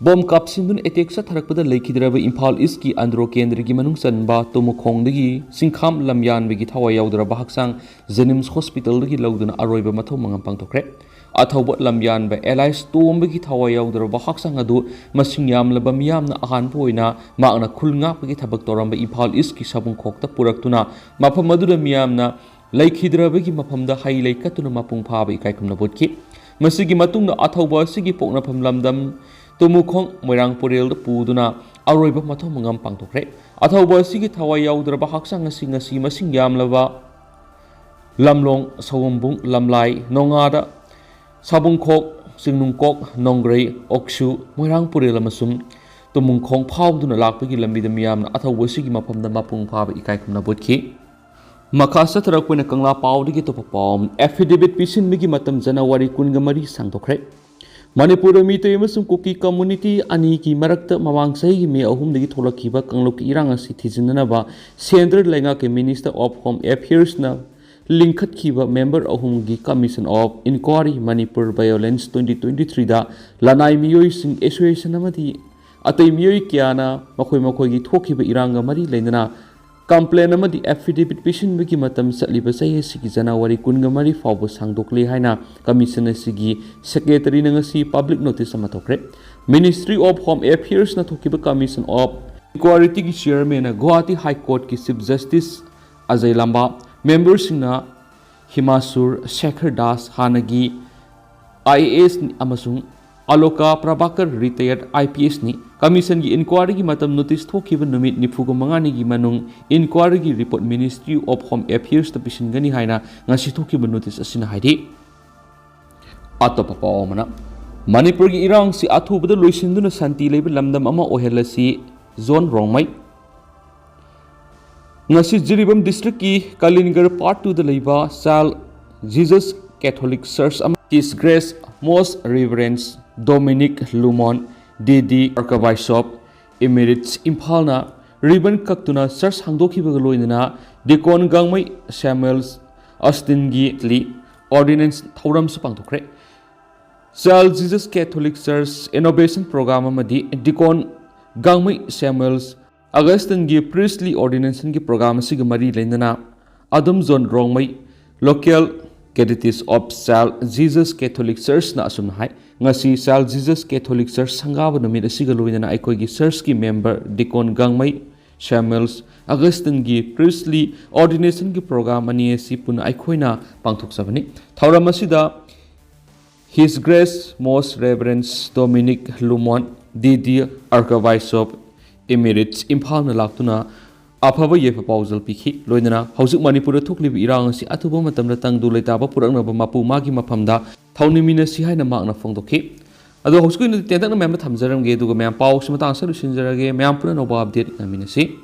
ꯕꯣꯝ ꯀꯥꯞꯁꯤꯟꯗꯨꯅ ꯑꯦꯇꯦꯛ ꯆꯠꯊꯔꯛꯄꯗ ꯂꯩꯈꯤꯗ꯭ꯔꯕ ꯏꯝꯐꯥꯜ ꯏꯁꯀꯤ ꯑꯟꯗ꯭ꯔꯣ ꯀꯦꯟꯗ꯭ꯔꯒꯤ ꯃꯅꯨꯡ ꯆꯟꯕ ꯇꯨꯃꯨꯈꯣꯡꯗꯒꯤ ꯁꯤꯡꯈꯥꯝ ꯂꯝꯌꯥꯟꯕꯒꯤ ꯊꯋꯥꯏ ꯌꯥꯎꯗ꯭ꯔꯕ ꯍꯛꯆꯥꯡ ꯖꯦꯅꯤꯝꯁ ꯍꯣꯁꯄꯤꯇꯥꯜꯗꯒꯤ ꯂꯧꯗꯨꯅ ꯑꯔꯣꯏꯕ ꯃꯊꯧ ꯃꯉꯝ ꯄꯥꯡꯊꯣꯛꯈ꯭ꯔꯦ꯫ ꯑꯊꯧꯕ ꯂꯝꯌꯥꯟꯕ ꯑꯦꯂꯥꯏꯁ ꯇꯣꯝꯕꯒꯤ ꯊꯋꯥꯏ ꯌꯥꯎꯗ꯭ꯔꯕ ꯍꯛꯆꯥꯡ ꯑꯗꯨ ꯃꯁꯤꯡ ꯌꯥꯝꯂꯕ ꯃꯤꯌꯥꯝꯅ ꯑꯍꯥꯟꯕ ꯑꯣꯏꯅ ꯃꯍꯥꯛꯅ ꯈꯨꯜ ꯉꯥꯛꯄꯒꯤ ꯊꯕꯛ ꯇꯧꯔꯝꯕ ꯏꯝꯐꯥꯜ ꯏꯁꯀꯤ ꯁꯥꯕꯨꯡꯈꯣꯛꯇ ꯄꯨꯔꯛꯇꯨꯅ ꯃꯐꯝ ꯑꯗꯨꯗ ꯃꯤꯌꯥꯝꯅ ꯂꯩꯈꯤꯗ꯭ꯔꯕꯒꯤ ꯃꯐꯝꯗ ꯍꯩ ꯂꯩ ꯀꯠꯇꯨꯅ ꯃꯄꯨꯡ ꯐꯥꯕ ꯏꯀꯥꯏ ꯈꯨꯝꯅꯕ ꯎꯠꯈꯤ꯫ ꯃꯁꯤꯒꯤ ꯃꯇꯨꯡꯗ ꯑꯊꯧꯕ ꯑꯁꯤꯒꯤ ꯄꯣꯛꯅꯐꯝ ꯂꯝꯗꯝ ꯇꯨꯃꯨꯈꯣꯡ ꯃꯣꯏꯔꯥꯡ ꯄꯨꯔꯦꯜꯗ ꯄꯨꯗꯨꯅ ꯑꯔꯣꯏꯕ ꯃꯊꯧ ꯃꯉꯝ ꯄꯥꯡꯊꯣꯛꯈ꯭ꯔꯦ꯫ ꯑꯊꯧꯕ ꯑꯁꯤꯒꯤ ꯊꯋꯥꯏ ꯌꯥꯎꯗ꯭ꯔꯕ ꯍꯛꯆꯥꯡ ꯑꯁꯤ ꯉꯁꯤ ꯃꯁꯤꯡ ꯌꯥꯝꯂꯕ ꯂꯝꯂꯣꯡ, ꯁꯑꯣꯝꯕꯨꯡ, ꯂꯝꯂꯥꯏ, ꯅꯣꯉꯥꯗ, ꯁꯥꯕꯨꯡꯈꯣꯛ, ꯆꯤꯡꯅꯨꯡꯀꯣꯛ, ꯅꯣꯡꯒ꯭ꯔꯩ, ꯑꯣꯛꯁꯨ, ꯃꯣꯏꯔꯥꯡ ꯄꯨꯔꯦꯜ ꯑꯃꯁꯨꯡ ꯇꯨꯃꯨꯡꯈꯣꯡ ꯐꯥꯎꯗꯨꯅ ꯂꯥꯛꯄꯒꯤ ꯂꯝꯕꯤꯗ ꯃꯤꯌꯥꯝꯅ ꯑꯊꯧꯕ ꯑꯁꯤꯒꯤ ꯃꯐꯝꯗ ꯃꯄꯨꯡ ꯐꯥꯕ ꯏꯀꯥꯏ ꯈꯨꯝꯅꯕ ꯎꯠꯈꯤ꯫ ꯃꯈꯥ ꯆꯠꯊꯔꯛꯄ ꯑꯣꯏꯅ ꯀꯪꯂꯥ ꯄꯥꯎꯗꯒꯤ ꯑꯇꯣꯞꯄ ꯄꯥꯎ ꯑꯃ, ꯑꯦꯐꯤꯗꯦꯕꯤꯠ ꯄꯤꯁꯤꯟꯕꯒꯤ ꯃꯇꯝ ꯖꯅꯋꯥꯔꯤ ꯀꯨꯟꯒ ꯃꯔꯤ ꯁꯥꯡꯗꯣꯛꯈ꯭ꯔꯦ꯫ ꯃꯅꯤꯄꯨꯔꯗ ꯃꯤꯇꯩ ꯑꯃꯁꯨꯡ ꯀꯨꯀꯤ ꯀꯝꯃ꯭ꯌꯨꯅꯤꯇꯤ ꯑꯅꯤꯒꯤ ꯃꯔꯛꯇ ꯃꯃꯥꯡ ꯆꯍꯤꯒꯤ ꯃꯦ ꯑꯍꯨꯝꯗꯒꯤ ꯊꯣꯛꯂꯛꯈꯤꯕ ꯀꯥꯡꯂꯨꯞꯀꯤ ꯏꯔꯥꯡ ꯑꯁꯤ ꯊꯤꯖꯤꯟꯅꯅꯕ ꯁꯦꯟꯇ꯭ꯔꯦꯜ ꯂꯩꯉꯥꯛꯀꯤ ꯃꯤꯅꯤꯁꯇꯔ ꯑꯣꯐ ꯍꯣꯝ ꯑꯦꯐꯤꯌꯔꯁꯅ ꯂꯤꯡꯈꯠꯈꯤꯕ ꯃꯦꯝꯕꯔ ꯑꯍꯨꯝꯒꯤ commission of inquiry Manipur violence twenty twenty ꯊ꯭ꯔꯤꯗ ꯂꯅꯥꯏ ꯃꯤꯑꯣꯏꯁꯤꯡ, ꯑꯦꯁꯣꯁꯤꯌꯦꯁꯟ ꯑꯃꯗꯤ ꯑꯇꯩ ꯃꯤꯑꯣꯏ ꯀꯌꯥꯅ ꯃꯈꯣꯏ ꯃꯈꯣꯏꯒꯤ ꯊꯣꯛꯈꯤꯕ ꯏꯔꯥꯡꯒ ꯃꯔꯤ ꯂꯩꯅꯅ ꯀꯝꯄ꯭ꯂꯦꯟ ꯑꯃꯗꯤ ꯑꯦꯐꯤꯗꯦꯕꯤꯠ ꯄꯤꯁꯤꯟꯕꯒꯤ ꯃꯇꯝ ꯆꯠꯂꯤꯕ ꯆꯍꯤ ꯑꯁꯤꯒꯤ ꯖꯅꯋꯥꯔꯤ ꯀꯨꯟꯒ ꯃꯔꯤ ꯐꯥꯎꯕ ꯁꯥꯡꯗꯣꯛꯂꯦ ꯍꯥꯏꯅ ꯀꯃꯤꯁꯟ ꯑꯁꯤꯒꯤ ꯁꯦꯀ꯭ꯔꯦꯇꯔꯤꯅ ꯉꯁꯤ ꯄꯕ꯭ꯂꯤꯛ ꯅꯣꯇꯤꯁ ꯑꯃ ꯊꯣꯛꯈ꯭ꯔꯦ꯫ ꯃꯤꯅꯤꯁꯇ꯭ꯔꯤ ꯑꯣꯐ ꯍꯣꯝ ꯑꯦꯐꯤꯌꯔꯁꯅ ꯊꯣꯛꯈꯤꯕ ꯀꯃꯤꯁꯟ ꯑꯣꯐ ꯏꯟꯀ꯭ꯋꯥꯔꯤꯇꯤꯒꯤ ꯆꯤꯌꯔꯃꯦꯟꯅ ꯒꯨꯋꯥꯍꯥꯇꯤ ꯍꯥꯏ ꯀꯣꯔꯠꯀꯤ ꯆꯤꯐ ꯖꯁꯇꯤꯁ ꯑꯖꯌ ꯂꯝꯕꯥ, ꯃꯦꯝꯕꯔꯁꯤꯡꯅ ꯍꯤꯃꯥꯁꯨꯔ ꯁꯦꯈꯔ ꯗꯥꯁ, ꯍꯥꯟꯅꯒꯤ ꯑꯥꯏ ꯑꯦ ꯑꯦꯁ ꯑꯃꯁꯨꯡ ꯑꯂꯣꯀꯥ ꯄ꯭ꯔꯚꯥꯀꯔ, ꯔꯤꯇꯥꯌꯔꯗ ꯑꯥꯏ ꯄꯤ ꯑꯦꯁꯅꯤ꯫ ꯀꯃꯤꯁꯟꯒꯤ ꯏꯟꯀ꯭ꯋꯥꯔꯤꯒꯤ ꯃꯇꯝ ꯅꯣꯇꯤꯁ ꯊꯣꯛꯈꯤꯕ ꯅꯨꯃꯤꯠ ꯅꯤꯐꯨꯒ ꯃꯉꯥꯅꯤꯒꯤ ꯃꯅꯨꯡ ꯏꯟꯀ꯭ꯋꯥꯔꯤꯒꯤ ꯔꯤꯄꯣꯔꯠ ꯃꯤꯅꯤꯁꯇ꯭ꯔꯤ ꯑꯣꯐ ꯍꯣꯝ ꯑꯦꯐꯤꯌꯔꯁꯇ ꯄꯤꯁꯤꯟꯒꯅꯤ ꯍꯥꯏꯅ ꯉꯁꯤ ꯊꯣꯛꯈꯤꯕ ꯅꯣꯇꯤꯁ ꯑꯁꯤꯅ ꯍꯥꯏꯔꯤ꯫ ꯑꯇꯣꯞꯄ ꯄꯥꯎ ꯑꯃꯅ, ꯃꯅꯤꯄꯨꯔꯒꯤ ꯏꯔꯥꯡꯁꯤ ꯑꯊꯨꯕꯗ ꯂꯣꯏꯁꯤꯟꯗꯨꯅ ꯁꯥꯟꯇꯤ ꯂꯩꯕ ꯂꯝꯗꯝ ꯑꯃ ꯑꯣꯏꯍꯜꯂꯁꯤ, ꯖꯣꯟ ꯔꯣꯡꯃꯩ꯫ ꯉꯁꯤ ꯖꯤꯔꯤꯕꯥꯝ ꯗꯤꯁꯇ꯭ꯔꯤꯛꯀꯤ ꯀꯂꯤꯟꯒꯔ ꯄꯥꯔꯠ ꯇꯨꯗ ꯂꯩꯕ ꯆꯥꯏꯜ ꯖꯤꯖꯁ ꯀꯦꯊꯣꯂꯤꯛ ꯆꯔꯆ ꯑꯃ, ꯍꯤꯁ ꯒ꯭ꯔꯦꯁ ꯃꯣꯁ ꯔꯤꯚꯔꯦꯟꯁ ꯗꯣꯃꯤꯅꯤꯛ ꯂꯨꯃꯣꯟ, ꯗꯤ ꯗꯤ ꯑꯥꯔꯀꯕꯥꯏꯁꯣꯞ ꯏꯃꯤꯔꯤꯠꯁ ꯏꯝꯐꯥꯜꯅ ꯔꯤꯕꯟ ꯀꯛꯇꯨꯅ ꯆꯔꯆ ꯍꯥꯡꯗꯣꯛꯈꯤꯕꯒ ꯂꯣꯏꯅꯅ ꯗꯤꯀꯣꯟ ꯒꯥꯡꯃꯩ ꯁꯦꯃꯨꯑꯦꯜ ꯑꯁꯇꯤꯟꯒꯤ ꯂꯤ ꯑꯣꯔꯗꯤꯅꯦꯟꯁ ꯊꯧꯔꯝꯁꯨ ꯄꯥꯡꯊꯣꯛꯈ꯭ꯔꯦ꯫ ꯆꯥꯏꯜ ꯖꯤꯖꯁ ꯀꯦꯊꯣꯂꯤꯛ ꯆꯔꯆ ꯏꯅꯣꯕꯦꯁꯟ ꯄ꯭ꯔꯣꯒ꯭ꯔꯥꯝ ꯑꯃꯗꯤ ꯗꯤꯀꯣꯟ ꯒꯥꯡꯃꯩ ꯁꯦꯃꯨꯑꯦꯜ ꯑꯒꯁꯇꯤꯟꯒꯤ ꯄ꯭ꯔꯤꯁꯂꯤ ꯑꯣꯔꯗꯤꯅꯦꯁꯟꯒꯤ ꯄ꯭ꯔꯣꯒ꯭ꯔꯥꯝ ꯑꯁꯤꯒ ꯃꯔꯤ ꯂꯩꯅꯅ ꯑꯗꯨꯝ John Rongmei, local catechist of Child Jesus Catholic ꯆꯔꯆꯅ ꯑꯁꯨꯝꯅ ꯍꯥꯏ, ꯉꯁꯤ ꯆꯥꯏꯜ ꯖꯤꯖꯁ ꯀꯦꯊꯣꯂꯤꯛ ꯆꯔꯆ ꯁꯪꯒꯥꯕ ꯅꯨꯃꯤꯠ ꯑꯁꯤꯒ ꯂꯣꯏꯅꯅ ꯑꯩꯈꯣꯏꯒꯤ ꯆꯔꯆꯀꯤ ꯃꯦꯝꯕꯔ ꯗꯤꯀꯣꯟ ꯒꯥꯡꯃꯩ ꯁꯦꯃꯨꯑꯦꯜꯁ ꯑꯒꯁꯇꯤꯟꯒꯤ ꯄ꯭ꯔꯤꯁꯂꯤ ꯑꯣꯔꯗꯤꯅꯦꯁꯟꯒꯤ ꯄ꯭ꯔꯣꯒ꯭ꯔꯥꯝ ꯑꯅꯤ ꯑꯁꯤ ꯄꯨꯟꯅ ꯑꯩꯈꯣꯏꯅ ꯄꯥꯡꯊꯣꯛꯆꯕꯅꯤ꯫ ꯊꯧꯔꯝ ꯑꯁꯤꯗ His Grace Most Reverend Dominic Lumon, ꯗꯤ ꯗꯤ Archbishop Emeritus ꯏꯝꯐꯥꯜꯅ ꯂꯥꯛꯇꯨꯅ ꯑꯐꯕ ꯌꯥꯏꯐ ꯄꯥꯎꯖꯦꯜ ꯄꯤꯈꯤ꯫ ꯂꯣꯏꯅꯅ ꯍꯧꯖꯤꯛ ꯃꯅꯤꯄꯨꯔꯗ ꯊꯣꯛꯂꯤꯕ ꯏꯔꯥꯡ ꯑꯁꯤ ꯑꯊꯨꯕ ꯃꯇꯝꯗ ꯇꯪꯗꯨ ꯂꯩꯇꯥꯕ ꯄꯨꯔꯛꯅꯕ ꯃꯄꯨ ꯃꯥꯒꯤ ꯃꯐꯝꯗ ꯊꯧꯅꯤꯃꯤꯟꯅꯁꯤ ꯍꯥꯏꯅ ꯃꯍꯥꯛꯅ ꯐꯣꯡꯗꯣꯛꯈꯤ꯫ ꯑꯗꯣ ꯍꯧꯖꯤꯛꯀꯤ ꯑꯣꯏꯅꯗꯤ ꯇꯦꯟꯇꯛꯅ ꯃꯌꯥꯝꯗ ꯊꯝꯖꯔꯝꯒꯦ, ꯑꯗꯨꯒ ꯃꯌꯥꯝ ꯄꯥꯎꯁꯤ ꯃꯇꯥꯡ ꯑꯁꯤꯗ ꯂꯣꯏꯁꯤꯟꯖꯔꯒꯦ꯫ ꯃꯌꯥꯝ ꯄꯨꯟꯅ ꯑꯅꯧꯕ ꯑꯞꯗꯦꯠ ꯉꯥꯏꯃꯤꯟꯅꯁꯤ꯫